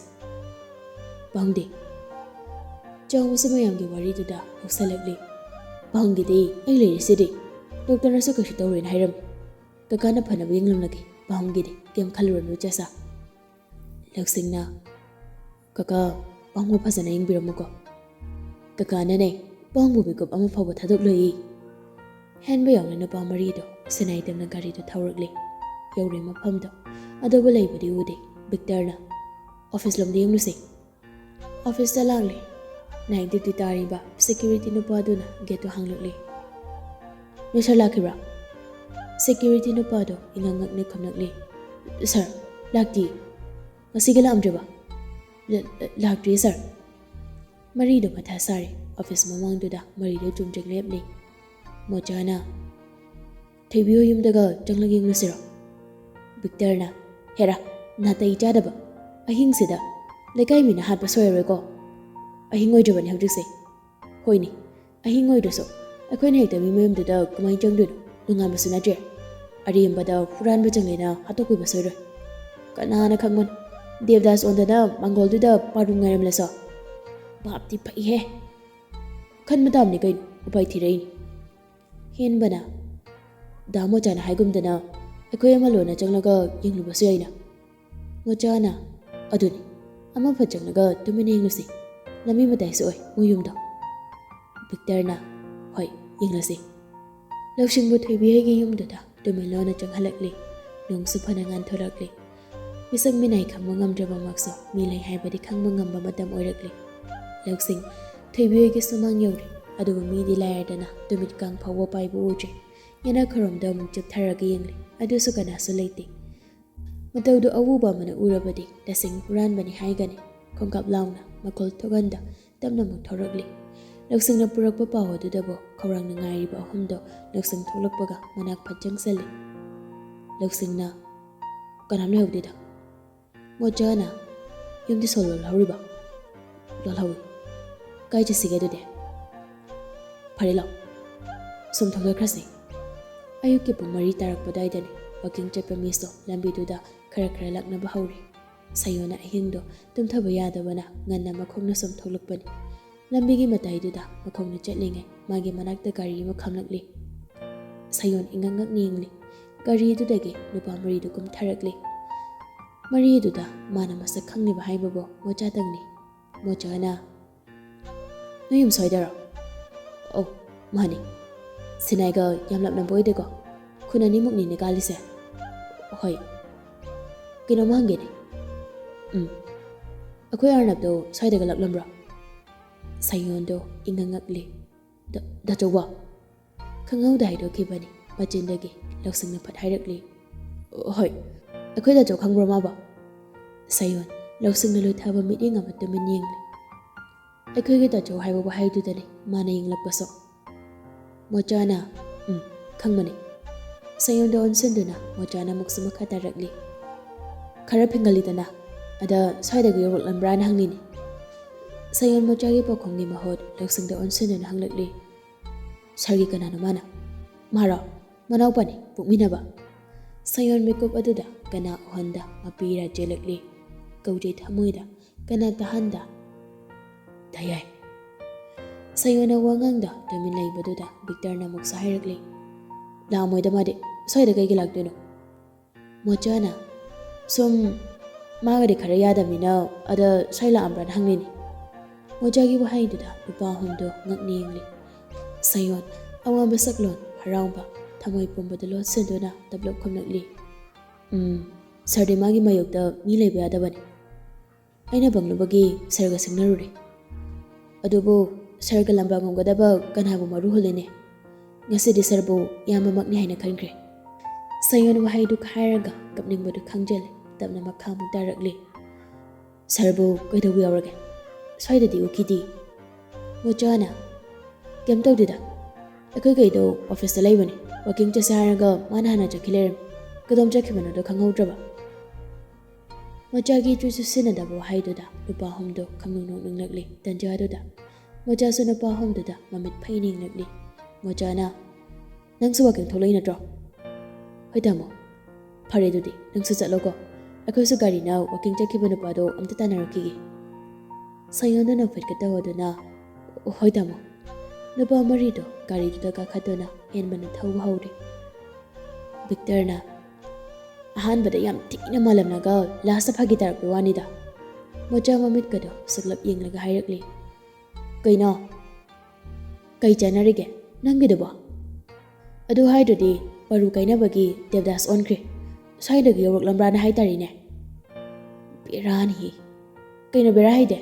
ꯄꯥꯎꯗꯦ꯫ ꯆꯥꯎꯕꯁꯨ ꯃꯌꯥꯝꯒꯤ ꯋꯥꯔꯤꯗꯨꯗ ꯌꯥꯎꯁꯜꯂꯛꯂꯤ꯫ "ꯄꯥꯍꯪꯒꯤꯗꯤ ꯑꯩ ꯂꯩꯔꯤꯁꯤꯗꯤ꯫ ꯗꯣꯛꯇꯔꯅꯁꯨ ꯀꯩꯁꯨ ꯇꯧꯔꯣꯏꯅ ꯍꯥꯏꯔꯝꯃꯤ꯫ ꯀꯀꯥꯅ ꯐꯅꯕ ꯌꯦꯡꯂꯝꯂꯒꯦ꯫ ꯄꯥꯍꯪꯒꯤꯗꯤ ꯀꯩꯝ ꯈꯜꯂꯨꯔꯅꯨ ꯏꯆꯥꯁꯥ꯫" ꯂꯧꯁꯤꯡꯅ, "ꯀꯀꯥ, ꯄꯥꯍꯪꯕꯨ ꯐꯖꯅ ꯌꯦꯡꯕꯤꯔꯝꯃꯨꯀꯣ꯫ ꯀꯀꯥꯅꯅꯦ, ꯄꯥꯍꯪꯕꯨ ꯃꯤꯀꯨꯞ ꯑꯃ ꯐꯥꯎꯕ ꯊꯥꯗꯣꯛꯂꯣꯏꯌꯦ꯫" ꯍꯦꯟꯕ ꯌꯥꯎꯅ ꯅꯨꯄꯥ ꯃꯔꯤꯗꯣ ꯁꯤꯟꯅꯥꯏ ꯇꯝꯅ ꯒꯥꯔꯤꯗꯣ ꯊꯧꯔꯛꯂꯦ꯫ ꯌꯧꯔꯦ ꯃꯐꯝꯗꯣ꯫ ꯑꯗꯨꯕꯨ ꯂꯩꯕꯗꯤ ꯎꯗꯦ꯫ ꯕꯤꯛꯇꯔꯅ, "ꯑꯣꯐꯤꯁ ꯂꯣꯝꯗ ꯌꯦꯡꯂꯨꯁꯦ꯫" ꯑꯣꯐꯤꯁꯇ ꯂꯥꯛꯂꯦ꯫ ꯅꯥꯏꯠ ꯗ꯭ꯌꯨꯇꯤ ꯇꯥꯔꯤꯕ ꯁꯦꯀ꯭ꯌꯨꯔꯤꯇꯤ ꯅꯨꯄꯥꯗꯨꯅ ꯒꯦꯠꯇꯨ ꯍꯥꯡꯂꯛꯂꯦ꯫ "ꯃꯤꯁꯇꯔ ꯂꯥꯛꯈꯤꯕ꯭ꯔꯥ?" ꯁꯦꯀ꯭ꯌꯨꯔꯤꯇꯤ ꯅꯨꯄꯥꯗꯣ ꯏꯉꯛ ꯉꯛꯅ ꯈꯨꯝꯂꯛꯂꯦ꯫ "ꯁꯥꯔ, ꯂꯥꯛꯇꯤꯌꯦ꯫" "ꯉꯁꯤꯒꯤ ꯂꯥꯛꯑꯝꯗ꯭ꯔꯤꯕ?" "ꯂ-, ꯂ-, ꯂꯥꯛꯇ꯭ꯔꯤꯌꯦ ꯁꯥꯔ꯫" ꯃꯔꯤꯗꯣ ꯃꯊꯥ ꯁꯥꯔꯦ꯫ ꯑꯣꯐꯤꯁ ꯃꯃꯥꯡꯗꯨꯗ ꯃꯔꯤꯗꯣ ꯆꯨꯝꯗ꯭ꯔꯤꯡ ꯂꯦꯞꯂꯦ꯫ ꯃꯣꯆꯥꯅ, "ꯊꯣꯏꯕꯤ ꯍꯣꯏ ꯌꯨꯝꯗꯒ ꯆꯪꯂꯒ ꯌꯦꯡꯂꯨꯁꯤꯔꯣ?" ꯕꯤꯛꯇꯔꯅ, "ꯍꯦꯔꯥ, ꯅꯥꯇꯩ ꯆꯥꯗꯕ꯫ ꯑꯍꯤꯡꯁꯤꯗ ꯂꯩꯀꯥꯏ ꯃꯤꯅ ꯍꯥꯠꯄ ꯁꯣꯏꯔꯔꯣꯏꯀꯣ? ꯑꯍꯤꯡ ꯑꯣꯏꯗ꯭ꯔꯕꯅꯤ ꯍꯧꯖꯤꯛꯁꯦ꯫" "ꯍꯣꯏꯅꯦ, ꯑꯍꯤꯡ ꯑꯣꯏꯗ꯭ꯔꯁꯨ ꯑꯩꯈꯣꯏꯅ ꯍꯦꯛꯇ ꯃꯤ ꯃꯌꯨꯝꯗꯨꯗ ꯀꯃꯥꯏꯅ ꯆꯪꯗꯣꯏꯅꯣ? ꯅꯣꯡꯉꯥꯟꯕꯁꯨ ꯅꯠꯇ꯭ꯔꯦ꯫ ꯑꯔꯦꯝꯕꯗ ꯍꯨꯔꯥꯟꯕ ꯆꯪꯂꯦꯅ ꯍꯥꯠꯇꯣꯛꯄꯤꯕ ꯁꯣꯏꯔꯣꯏ꯫ ꯀꯅꯥꯅ ꯈꯪꯕꯅꯣ, ꯗꯦꯕꯗꯥꯁ ꯑꯣꯟꯗꯅ ꯃꯪꯒꯣꯜꯗꯨꯗ ꯄꯥꯔꯨ ꯉꯥꯏꯔꯝꯂꯁꯨ꯫ ꯚꯥꯞꯇꯤ ꯐꯩꯍꯦ꯫ ꯈꯟꯕ ꯇꯥꯕꯅꯤ ꯀꯩꯅꯣ, ꯎꯄꯥꯏ ꯊꯤꯔꯛꯏꯅꯤ꯫" ꯍꯦꯟꯕꯅ, "ꯗꯥ ꯃꯣꯆꯥꯅ ꯍꯥꯏꯒꯨꯝꯗꯅ ꯑꯩꯈꯣꯏ ꯑꯃ ꯂꯣꯟꯅ ꯆꯪꯂꯒ ꯌꯦꯡꯂꯨꯕꯁꯨ ꯌꯥꯏꯅ꯫" ꯃꯣꯆꯥꯅ, "ꯑꯗꯨꯅꯤ, ꯑꯃ ꯐꯠ ꯆꯪꯂꯒ ꯇꯨꯃꯤꯟꯅ ꯌꯦꯡꯂꯨꯁꯤ꯫ ꯂꯝꯕꯤ ꯃꯇꯥꯏꯁꯨ ꯑꯣꯏ ꯃꯣꯏ ꯌꯨꯝꯗꯣ꯫" ꯕꯤꯛꯇꯔꯅ, "ꯍꯣꯏ, ꯌꯦꯡꯂꯁꯤ꯫" ꯂꯧꯁꯤꯡꯕꯨ ꯊꯣꯏꯕꯤ ꯍꯣꯏꯒꯤ ꯌꯨꯝꯗꯨꯗ ꯇꯨꯃꯤꯟ ꯂꯣꯟꯅ ꯆꯪꯍꯜꯂꯛꯂꯤ꯫ ꯅꯣꯡꯁꯨ ꯐꯅ ꯉꯥꯟꯊꯣꯔꯛꯂꯤ꯫ ꯃꯤꯁꯛ ꯃꯤꯅꯥꯏ ꯈꯪꯕ ꯉꯝꯗ꯭ꯔꯕꯃꯛꯁꯨ ꯃꯤ ꯂꯩ ꯍꯥꯏꯕꯗꯤ ꯈꯪꯕ ꯉꯝꯕ ꯃꯇꯝ ꯑꯣꯏꯔꯛꯂꯤ꯫ ꯂꯧꯁꯤꯡ ꯊꯣꯏꯕꯤ ꯍꯣꯏꯒꯤ ꯁꯨꯃꯥꯡ ꯌꯧꯔꯦ꯫ ꯑꯗꯨꯕꯨ ꯃꯤꯗꯤ ꯂꯥꯏꯔꯗꯅ ꯇꯨꯃꯤꯠ ꯀꯥꯡ ꯐꯥꯎꯕ ꯄꯥꯏꯕ ꯎꯗ꯭ꯔꯦ꯫ ꯌꯦꯅꯥꯈꯔꯣꯝꯗ ꯑꯃꯨꯛ ꯆꯤꯞꯊꯔꯒ ꯌꯦꯡꯂꯦ꯫ ꯑꯗꯨꯁꯨ ꯀꯅꯥꯁꯨ ꯂꯩꯇꯦ꯫ ꯃꯇꯧꯗꯨ ꯑꯎꯕ ꯑꯃꯅ ꯎꯔꯕꯗꯤ ꯇꯁꯦꯡ ꯍꯨꯔꯥꯟꯕꯅꯤ ꯍꯥꯏꯒꯅꯤ꯫ ꯈꯣꯡꯀꯥꯞ ꯂꯥꯎꯅ ꯃꯈꯣꯜ ꯊꯣꯛꯍꯟꯗ ꯇꯞꯅ ꯑꯃꯨꯛ ꯊꯧꯔꯛꯂꯤ꯫ ꯂꯧꯁꯤꯡꯅ ꯄꯨꯔꯛꯄ ꯄꯥꯎ ꯑꯗꯨꯗꯕꯨ ꯈꯧꯔꯥꯡꯅ ꯉꯥꯏꯔꯤꯕ ꯑꯍꯨꯝꯗꯣ ꯂꯧꯁꯤꯡ ꯊꯣꯛꯂꯛꯄꯒ ꯃꯅꯥꯛ ꯐꯠ ꯆꯪꯁꯤꯜꯂꯤ꯫ ꯂꯧꯁꯤꯡꯅ, "ꯀꯅꯥꯝ ꯂꯩꯍꯧꯗꯦꯗ꯫" ꯃꯣꯆꯥꯅ, "ꯌꯨꯝꯗꯤ ꯁꯣꯜ ꯂꯣꯜꯍꯧꯔꯤꯕ?" "ꯂꯣꯜꯍꯧꯏ꯫" "ꯀꯥꯏ ꯆꯠꯁꯤꯒꯦ ꯑꯗꯨꯗꯤ?" "ꯐꯔꯦ ꯂꯥꯎ, ꯁꯨꯝ ꯊꯧꯗꯈ꯭ꯔꯁꯤ꯫" ꯑꯌꯨꯛꯀꯤ ꯄꯨꯡ ꯃꯔꯤ ꯇꯥꯔꯛꯄ ꯑꯗꯨꯋꯥꯏꯗꯅꯤ꯫ ꯋꯥꯀꯤꯡ ꯆꯠꯄ ꯃꯤꯁꯨ ꯂꯝꯕꯤꯗꯨꯗ ꯈꯔ ꯈꯔ ꯂꯥꯛꯅꯕ ꯍꯧꯔꯦ꯫ ꯁꯌꯣꯅ ꯑꯍꯤꯡꯗꯣ ꯇꯨꯝꯊꯕ ꯌꯥꯗꯕꯅ ꯉꯟꯅ ꯃꯈꯣꯡꯅ ꯁꯨꯝ ꯊꯣꯛꯂꯛꯄꯅꯤ꯫ ꯂꯝꯕꯤꯒꯤ ꯃꯇꯥꯏꯗꯨꯗ ꯃꯈꯣꯡꯅ ꯆꯠꯂꯤꯉꯩ ꯃꯥꯒꯤ ꯃꯅꯥꯛꯇ ꯒꯥꯔꯤ ꯑꯃ ꯈꯥꯝꯂꯛꯂꯤ꯫ ꯁꯌꯣꯟ ꯏꯉꯛ ꯉꯛꯅ ꯌꯦꯡꯂꯤ꯫ ꯒꯥꯔꯤꯗꯨꯗꯒꯤ ꯅꯨꯄꯥ ꯃꯔꯤꯗꯨ ꯀꯨꯝꯊꯔꯛꯂꯤ꯫ ꯃꯔꯤꯗꯨꯗ ꯃꯥꯅ ꯃꯁꯛ ꯈꯪꯂꯤꯕ ꯍꯥꯏꯕꯕꯨ ꯃꯣꯆꯥꯇꯪꯅꯤ꯫ ꯃꯣꯆꯥꯅ, "ꯅꯣꯏ ꯌꯨꯝ ꯁ꯭ꯋꯥꯏꯗꯔꯣ?" "ꯑꯧ, ꯃꯥꯅꯤ꯫ ꯁꯤꯅꯥꯏꯒ ꯌꯥꯝ ꯂꯥꯞꯅꯕ ꯑꯣꯏꯗꯦꯀꯣ? ꯈꯨꯟ ꯑꯅꯤꯃꯨꯛꯅꯤꯅꯦ ꯀꯥꯜꯂꯤꯁꯦ?" "ꯍꯣꯏ꯫ ꯀꯩꯅꯣꯝ ꯍꯪꯒꯦꯅꯦ?" "ꯎꯝ꯫ ꯑꯩꯈꯣꯏ ꯑꯥꯔꯅꯕꯇꯣ ꯁ꯭ꯋꯥꯏꯗꯒ ꯂꯥꯛꯂꯝꯕ꯭ꯔꯣ?" ꯁꯌꯣꯟꯗꯣ ꯏꯉꯛ ꯉꯛꯂꯤ꯫ "ꯗ-, ꯗꯥꯆꯧꯕ?" ꯈꯪꯍꯧꯗ ꯍꯥꯏꯗꯣꯛꯈꯤꯕꯅꯤ꯫ ꯃꯆꯤꯟꯗꯒꯤ ꯂꯧꯁꯤꯡꯅ ꯐꯠ ꯍꯥꯏꯔꯛꯂꯤ, "ꯍꯣꯏ, ꯑꯩꯈꯣꯏ ꯗꯥꯆꯧ ꯈꯪꯕ꯭ꯔꯣ ꯃꯥꯕꯣ?" ꯁꯌꯣꯟ ꯂꯧꯁꯤꯡꯅ ꯂꯨꯊꯕ ꯃꯤꯠꯌꯦꯡ ꯑꯃ ꯇꯨꯃꯤꯟ ꯌꯦꯡꯂꯤ꯫ "ꯑꯩꯈꯣꯏꯒꯤ ꯗꯥꯆꯧ ꯍꯥꯏꯕ ꯋꯥꯍꯩꯗꯨꯗꯅꯤ ꯃꯥꯅ ꯌꯦꯡꯂꯛꯄꯁꯨ꯫" ꯃꯣꯆꯥꯅ, "ꯎꯝ, ꯈꯪꯕꯅꯤ꯫" ꯁꯌꯣꯟꯗ ꯑꯣꯟꯁꯤꯟꯗꯨꯅ ꯃꯣꯆꯥꯅ ꯑꯃꯨꯛꯁꯨ ꯃꯈꯥ ꯇꯥꯔꯛꯂꯤ, "ꯈꯔ ꯐꯤꯡꯒꯜꯂꯤꯗꯅ, ꯑꯗ ꯁ꯭ꯋꯥꯏꯗꯒ ꯌꯧꯔꯛꯂꯝꯕ꯭ꯔꯥꯅ ꯍꯪꯂꯤꯅꯤ꯫" ꯁꯌꯣꯟ ꯃꯣꯆꯥꯒꯤ ꯄꯥꯎꯈꯨꯝꯒꯤ ꯃꯍꯨꯠ ꯂꯧꯁꯤꯡꯗ ꯑꯣꯟꯁꯤꯟꯗꯨꯅ ꯍꯪꯂꯛꯂꯤ, "ꯁꯥꯔꯒꯤ ꯀꯅꯥꯅꯣ ꯃꯥꯅ?" "ꯃꯥꯔꯣ? ꯃꯅꯥꯎꯄꯥꯅꯤ, ꯄꯣꯛꯃꯤꯟꯅꯕ꯫" ꯁꯌꯣꯟ ꯃꯤꯀꯨꯞ ꯑꯗꯨꯗ ꯀꯅꯥ ꯎꯍꯟꯗ ꯃꯄꯤꯔꯥ ꯆꯦꯜꯂꯛꯂꯤ꯫ ꯀꯧꯖꯩ ꯊꯃꯣꯏꯗ ꯀꯅꯥ ꯇꯥꯍꯟꯗ, "ꯇꯥꯌꯥꯏ꯫" ꯁꯌꯣꯟꯅ ꯋꯥꯉꯥꯡꯗ ꯇꯨꯃꯤꯟ ꯂꯩꯕꯗꯨꯗ ꯕꯤꯛꯇꯔꯅ ꯑꯃꯨꯛꯁꯨ ꯍꯥꯏꯔꯛꯂꯤ, "ꯂꯥꯛꯑꯝꯃꯣꯏꯗ ꯃꯥꯗꯤ, ꯁ꯭ꯋꯥꯏꯗ ꯀꯩꯒꯤ ꯂꯥꯛꯇꯣꯏꯅꯣ?" ꯃꯣꯆꯥꯅ, "ꯁꯨꯝ ꯃꯥꯒꯗꯤ ꯈꯔ ꯌꯥꯗꯕꯅꯤꯅ ꯑꯗ ꯁ꯭ꯋꯥꯏ ꯂꯥꯛꯑꯝꯕ꯭ꯔꯥꯅ ꯍꯪꯂꯤꯅꯤ꯫" ꯃꯣꯆꯥꯒꯤ ꯋꯥꯍꯩꯗꯨꯗ ꯅꯨꯄꯥ ꯑꯍꯨꯝꯗꯨ ꯉꯛꯅ ꯌꯦꯡꯂꯤ꯫ ꯁꯌꯣꯟ ꯑꯋꯥꯡꯕ ꯁꯛꯂꯣꯟ ꯍꯔꯥꯎꯕ ꯊꯃꯣꯏ ꯄꯨꯝꯕꯗ ꯂꯣꯠꯁꯤꯟꯗꯨꯅ ꯇꯞꯂꯞ ꯈꯨꯝꯂꯛꯂꯤ, "ꯎꯝ, ꯁꯥꯔꯗꯤ ꯃꯥꯒꯤ ꯃꯥꯌꯣꯛꯇ ꯃꯤ ꯂꯩꯕ ꯌꯥꯗꯕꯅꯤ꯫ ꯑꯩꯅ ꯄꯪꯂꯨꯕꯒꯤ ꯁꯥꯔꯒ ꯁꯤꯡꯅꯔꯨꯔꯦ꯫ ꯑꯗꯨꯕꯨ ꯁꯥꯔꯒ ꯂꯝꯕꯥ ꯉꯝꯒꯗꯕ ꯀꯅꯥꯕꯨ ꯃꯔꯨ ꯍꯨꯜꯂꯤꯅꯦ? ꯉꯁꯤꯗꯤ ꯁꯥꯔꯕꯨ ꯏꯌꯥꯝꯕꯃꯛꯅꯤ ꯍꯥꯏꯅ ꯈꯟꯈ꯭ꯔꯦ꯫" ꯁꯌꯣꯟ ꯋꯥꯍꯩꯗꯨ ꯈꯥꯏꯔꯒ ꯀꯞꯅꯤꯡꯕꯗꯨ ꯈꯪꯖꯤꯜꯂꯦ꯫ ꯇꯞꯅ ꯃꯈꯥ ꯑꯃꯨꯛ ꯇꯥꯔꯛꯂꯤ, "ꯁꯥꯔꯕꯨ ꯀꯩꯗꯧꯕ ꯌꯥꯎꯔꯒꯦ? ꯁ꯭ꯋꯥꯏꯗꯗꯤ ꯎꯈꯤꯗꯦ꯫" ꯃꯣꯆꯥꯅ, "ꯀꯩꯝ ꯇꯧꯗꯦꯗ, ꯑꯩꯈꯣꯏ ꯀꯩꯗꯣ ꯑꯣꯐꯤꯁꯇ ꯂꯩꯕꯅꯤ, ꯋꯥꯀꯤꯡ ꯆꯠꯁꯦ ꯍꯥꯏꯔꯒ ꯃꯥꯅ ꯍꯥꯟꯅ ꯆꯠꯈꯤ ꯂꯩꯔꯝꯃꯤ꯫ ꯀꯗꯣꯝ ꯆꯠꯈꯤꯕꯅꯣꯗꯣ ꯈꯪꯍꯧꯗ꯭ꯔꯕ꯫" ꯃꯣꯆꯥꯒꯤ ꯆꯨ ꯆꯨꯁꯤꯟꯅꯗꯕ ꯋꯥꯍꯩꯗꯨꯗ ꯅꯨꯄꯥ ꯑꯍꯨꯝꯗꯨ ꯈꯪꯅꯣꯛ ꯅꯣꯛꯅꯤꯡꯂꯛꯂꯤ꯫ ꯇꯟꯖꯥꯗꯨꯗ ꯃꯣꯆꯥꯁꯨ ꯅꯨꯄꯥ ꯑꯍꯨꯝꯗꯨꯗ ꯃꯃꯤꯠ ꯐꯩꯅ ꯌꯦꯡꯂꯛꯂꯤ꯫ ꯃꯣꯆꯥꯅ, "ꯅꯪꯁꯨ ꯋꯥꯀꯤꯡ ꯊꯣꯛꯂꯛꯏ ꯅꯠꯇ꯭ꯔꯣ?" "ꯍꯣꯏ ꯇꯥꯃꯣ꯫" "ꯐꯔꯦ ꯑꯗꯨꯗꯤ, ꯅꯪꯁꯨ ꯆꯠꯂꯣꯀꯣ꯫ ꯑꯩꯈꯣꯏꯁꯨ ꯒꯥꯔꯤꯅ ꯋꯥꯀꯤꯡ ꯆꯠꯈꯤꯕ ꯅꯨꯄꯥꯗꯣ ꯑꯝꯇ ꯇꯥꯟꯅꯔꯛꯈꯤꯒꯦ꯫" ꯁꯌꯣꯟꯗꯨ ꯅꯣꯛꯐꯦꯠꯀ ꯇꯧꯗꯨꯅ ꯍꯣꯏ ꯇꯥꯃꯣ꯫ ꯅꯨꯄꯥ ꯃꯔꯤꯗꯣ ꯒꯥꯔꯤꯗꯨꯗ ꯀꯥꯈꯠꯇꯨꯅ ꯍꯦꯟꯕꯅ ꯊꯧꯕ ꯍꯧꯔꯦ꯫ ꯕꯤꯛꯇꯔꯅ ꯑꯍꯥꯟꯕꯗ ꯌꯥꯝ ꯊꯤꯅ ꯃꯥꯂꯝꯂꯒ ꯂꯥꯁꯇ ꯐꯥꯒꯤ ꯇꯥꯔꯛꯄꯩ ꯋꯥꯅꯤꯗ꯫ ꯃꯣꯆꯥ ꯃꯃꯤꯠꯀꯗꯣ ꯁꯨꯛꯂꯞ ꯌꯦꯡꯂꯒ ꯍꯥꯏꯔꯛꯂꯤ, "ꯀꯩꯅꯣ? ꯀꯩ ꯆꯥꯟꯅꯔꯤꯒꯦ ꯅꯪꯒꯤꯗꯨꯕꯣ? ꯑꯗꯨ ꯍꯥꯏꯗ꯭ꯔꯗꯤ ꯄꯔꯨ ꯀꯥꯏꯅꯕꯒꯤ ꯗꯦꯕꯗꯥꯁ ꯑꯣꯟꯈ꯭ꯔꯦ꯫ ꯁ꯭ꯋꯥꯏꯗꯒꯤ ꯌꯧꯔꯛꯂꯝꯕ꯭ꯔꯥꯅ ꯍꯥꯏꯇꯥꯔꯦꯅꯦ꯫ ꯕꯦꯔꯥꯅꯤ꯫ ꯀꯩꯅꯣ ꯕꯦꯔꯥ ꯍꯥꯏꯗꯦ?"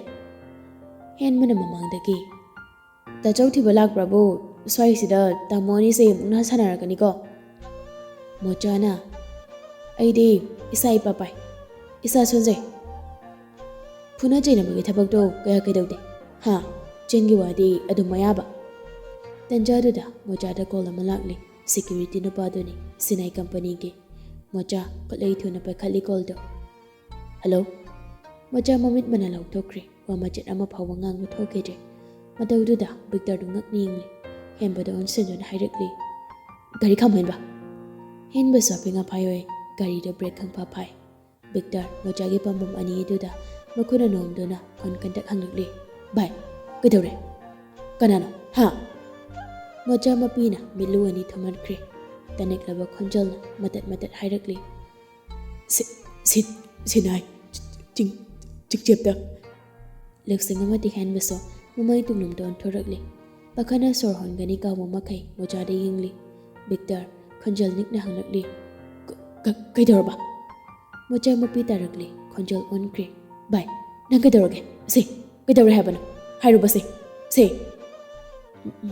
ꯍꯦꯟꯕꯅ ꯃꯃꯥꯡꯗꯒꯤ, "ꯇꯥꯆꯧ ꯊꯤꯕ ꯂꯥꯛꯄ꯭ꯔꯕꯨ? ꯁ꯭ꯋꯥꯏꯁꯤꯗ ꯇꯥꯃꯣ ꯑꯅꯤꯁꯦ ꯃꯨꯛꯅꯥ ꯁꯥꯟꯅꯔꯛꯀꯅꯤꯀꯣ?" ꯃꯣꯆꯥꯅ, "ꯑꯩꯗꯤ ꯏꯁꯥ ꯏꯄꯥ ꯄꯥꯏ, ꯏꯁꯥ ꯁꯣꯟꯖꯩ꯫ ꯐꯨꯅ ꯆꯩꯅꯕꯒꯤ ꯊꯕꯛꯇꯣ ꯀꯌꯥ ꯀꯩꯗꯧꯗꯦ꯫ ꯍꯥ, ꯆꯤꯟꯒꯤ ꯋꯥꯗꯤ ꯑꯗꯨꯝ ꯑꯌꯥꯕ꯫" ꯇꯟꯖꯥꯗꯨꯗ ꯃꯣꯆꯥꯗ ꯀꯣꯜ ꯑꯃ ꯂꯥꯛꯂꯤ꯫ ꯁꯦꯀ꯭ꯌꯨꯔꯤꯇꯤ ꯅꯨꯄꯥꯗꯨꯅꯤ, ꯁꯤꯅꯥꯏ ꯀꯝꯄꯅꯤꯒꯤ꯫ ꯃꯣꯆꯥ ꯈꯨꯠꯂꯩ ꯊꯨꯅ ꯄꯥꯏꯈꯠꯂꯤ ꯀꯣꯜꯗꯣ꯫ "ꯍꯜꯂꯣ?" ꯃꯣꯆꯥ ꯃꯃꯤꯠ ꯃꯅꯥ ꯂꯥꯎꯊꯣꯛꯈ꯭ꯔꯦ꯫ ꯋꯥ ꯃꯆꯦꯠ ꯑꯃ ꯐꯥꯎꯕ ꯉꯥꯡꯕ ꯊꯣꯛꯈꯤꯗ꯭ꯔꯦ꯫ ꯃꯇꯧꯗꯨꯗ ꯕꯤꯛꯇꯔꯗꯨ ꯉꯛꯅ ꯌꯦꯡꯂꯤ꯫ ꯍꯦꯟꯕꯗ ꯑꯣꯟꯁꯤꯟꯗꯨꯅ ꯍꯥꯏꯔꯛꯂꯤ, "ꯒꯥꯔꯤ ꯈꯥꯝꯃꯣ ꯍꯦꯟꯕ!" ꯍꯦꯟꯕꯁꯨ ꯑꯄꯤꯡ ꯑꯄꯥꯏ ꯑꯣꯏ꯫ ꯒꯥꯔꯤꯗꯨ ꯕ꯭ꯔꯦꯛ ꯈꯪꯐꯥ ꯐꯥꯏ꯫ ꯕꯤꯛꯇꯔ ꯃꯣꯆꯥꯒꯤ ꯄꯥꯝꯕꯣꯝ ꯑꯅꯤ ꯑꯗꯨꯗ ꯃꯈꯨꯠꯅ ꯅꯣꯝꯗꯨꯅ ꯈꯣꯟ ꯀꯟꯇꯛ ꯍꯪꯂꯛꯂꯤ, "ꯚꯥꯏ, ꯀꯩꯗꯧꯔꯦ? ꯀꯅꯥꯅꯣ? ꯍꯥ?" ꯃꯣꯆꯥ ꯃꯄꯤꯅ ꯃꯤꯠꯂꯨ ꯑꯅꯤ ꯊꯨꯝꯍꯟꯈ꯭ꯔꯦ꯫ ꯇꯅꯦꯛꯂꯕ ꯈꯣꯟꯖꯦꯜꯅ ꯃꯇꯠ ꯃꯇꯠ ꯍꯥꯏꯔꯛꯂꯤ, "ꯁꯤ-, ꯁꯤ-, ꯁꯤꯅꯥꯏ ꯆꯤꯡ-, ꯆꯤꯡꯆꯦꯞꯇ!" ꯂꯧꯁꯤꯡ ꯑꯃꯗꯤ ꯍꯦꯟꯕꯁꯨ ꯃꯃꯩ ꯇꯨꯡꯂꯣꯝꯗ ꯑꯣꯟꯊꯣꯔꯛꯂꯤ꯫ ꯄꯥꯈꯠꯅ ꯁꯣꯔ ꯍꯣꯟꯒꯅꯤ ꯀꯥꯎꯕ ꯃꯈꯩ ꯃꯣꯆꯥꯗ ꯌꯦꯡꯂꯤ꯫ ꯕꯤꯛꯇꯔ ꯈꯣꯟꯖꯦꯜ ꯅꯤꯛꯅ ꯍꯪꯂꯛꯂꯤ, "ꯀ-, ꯀ-, ꯀꯩꯗꯧꯔꯕ?" ꯃꯣꯆꯥ ꯃꯄꯤ ꯇꯥꯔꯛꯂꯤ, ꯈꯣꯟꯖꯦꯜ ꯑꯣꯟꯈ꯭ꯔꯦ꯫ "ꯚꯥꯏ, ꯅꯪ ꯀꯩꯗꯧꯔꯒꯦ? ꯁꯦ, ꯀꯩꯗꯧꯔꯦ ꯍꯥꯏꯕꯅꯣ? ꯍꯥꯏꯔꯨꯕꯁꯦ, ꯁꯦ!"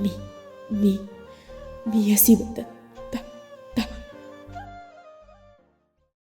"ꯃꯤ, ꯃꯤ, ꯃꯤ ꯑꯁꯤꯕꯗ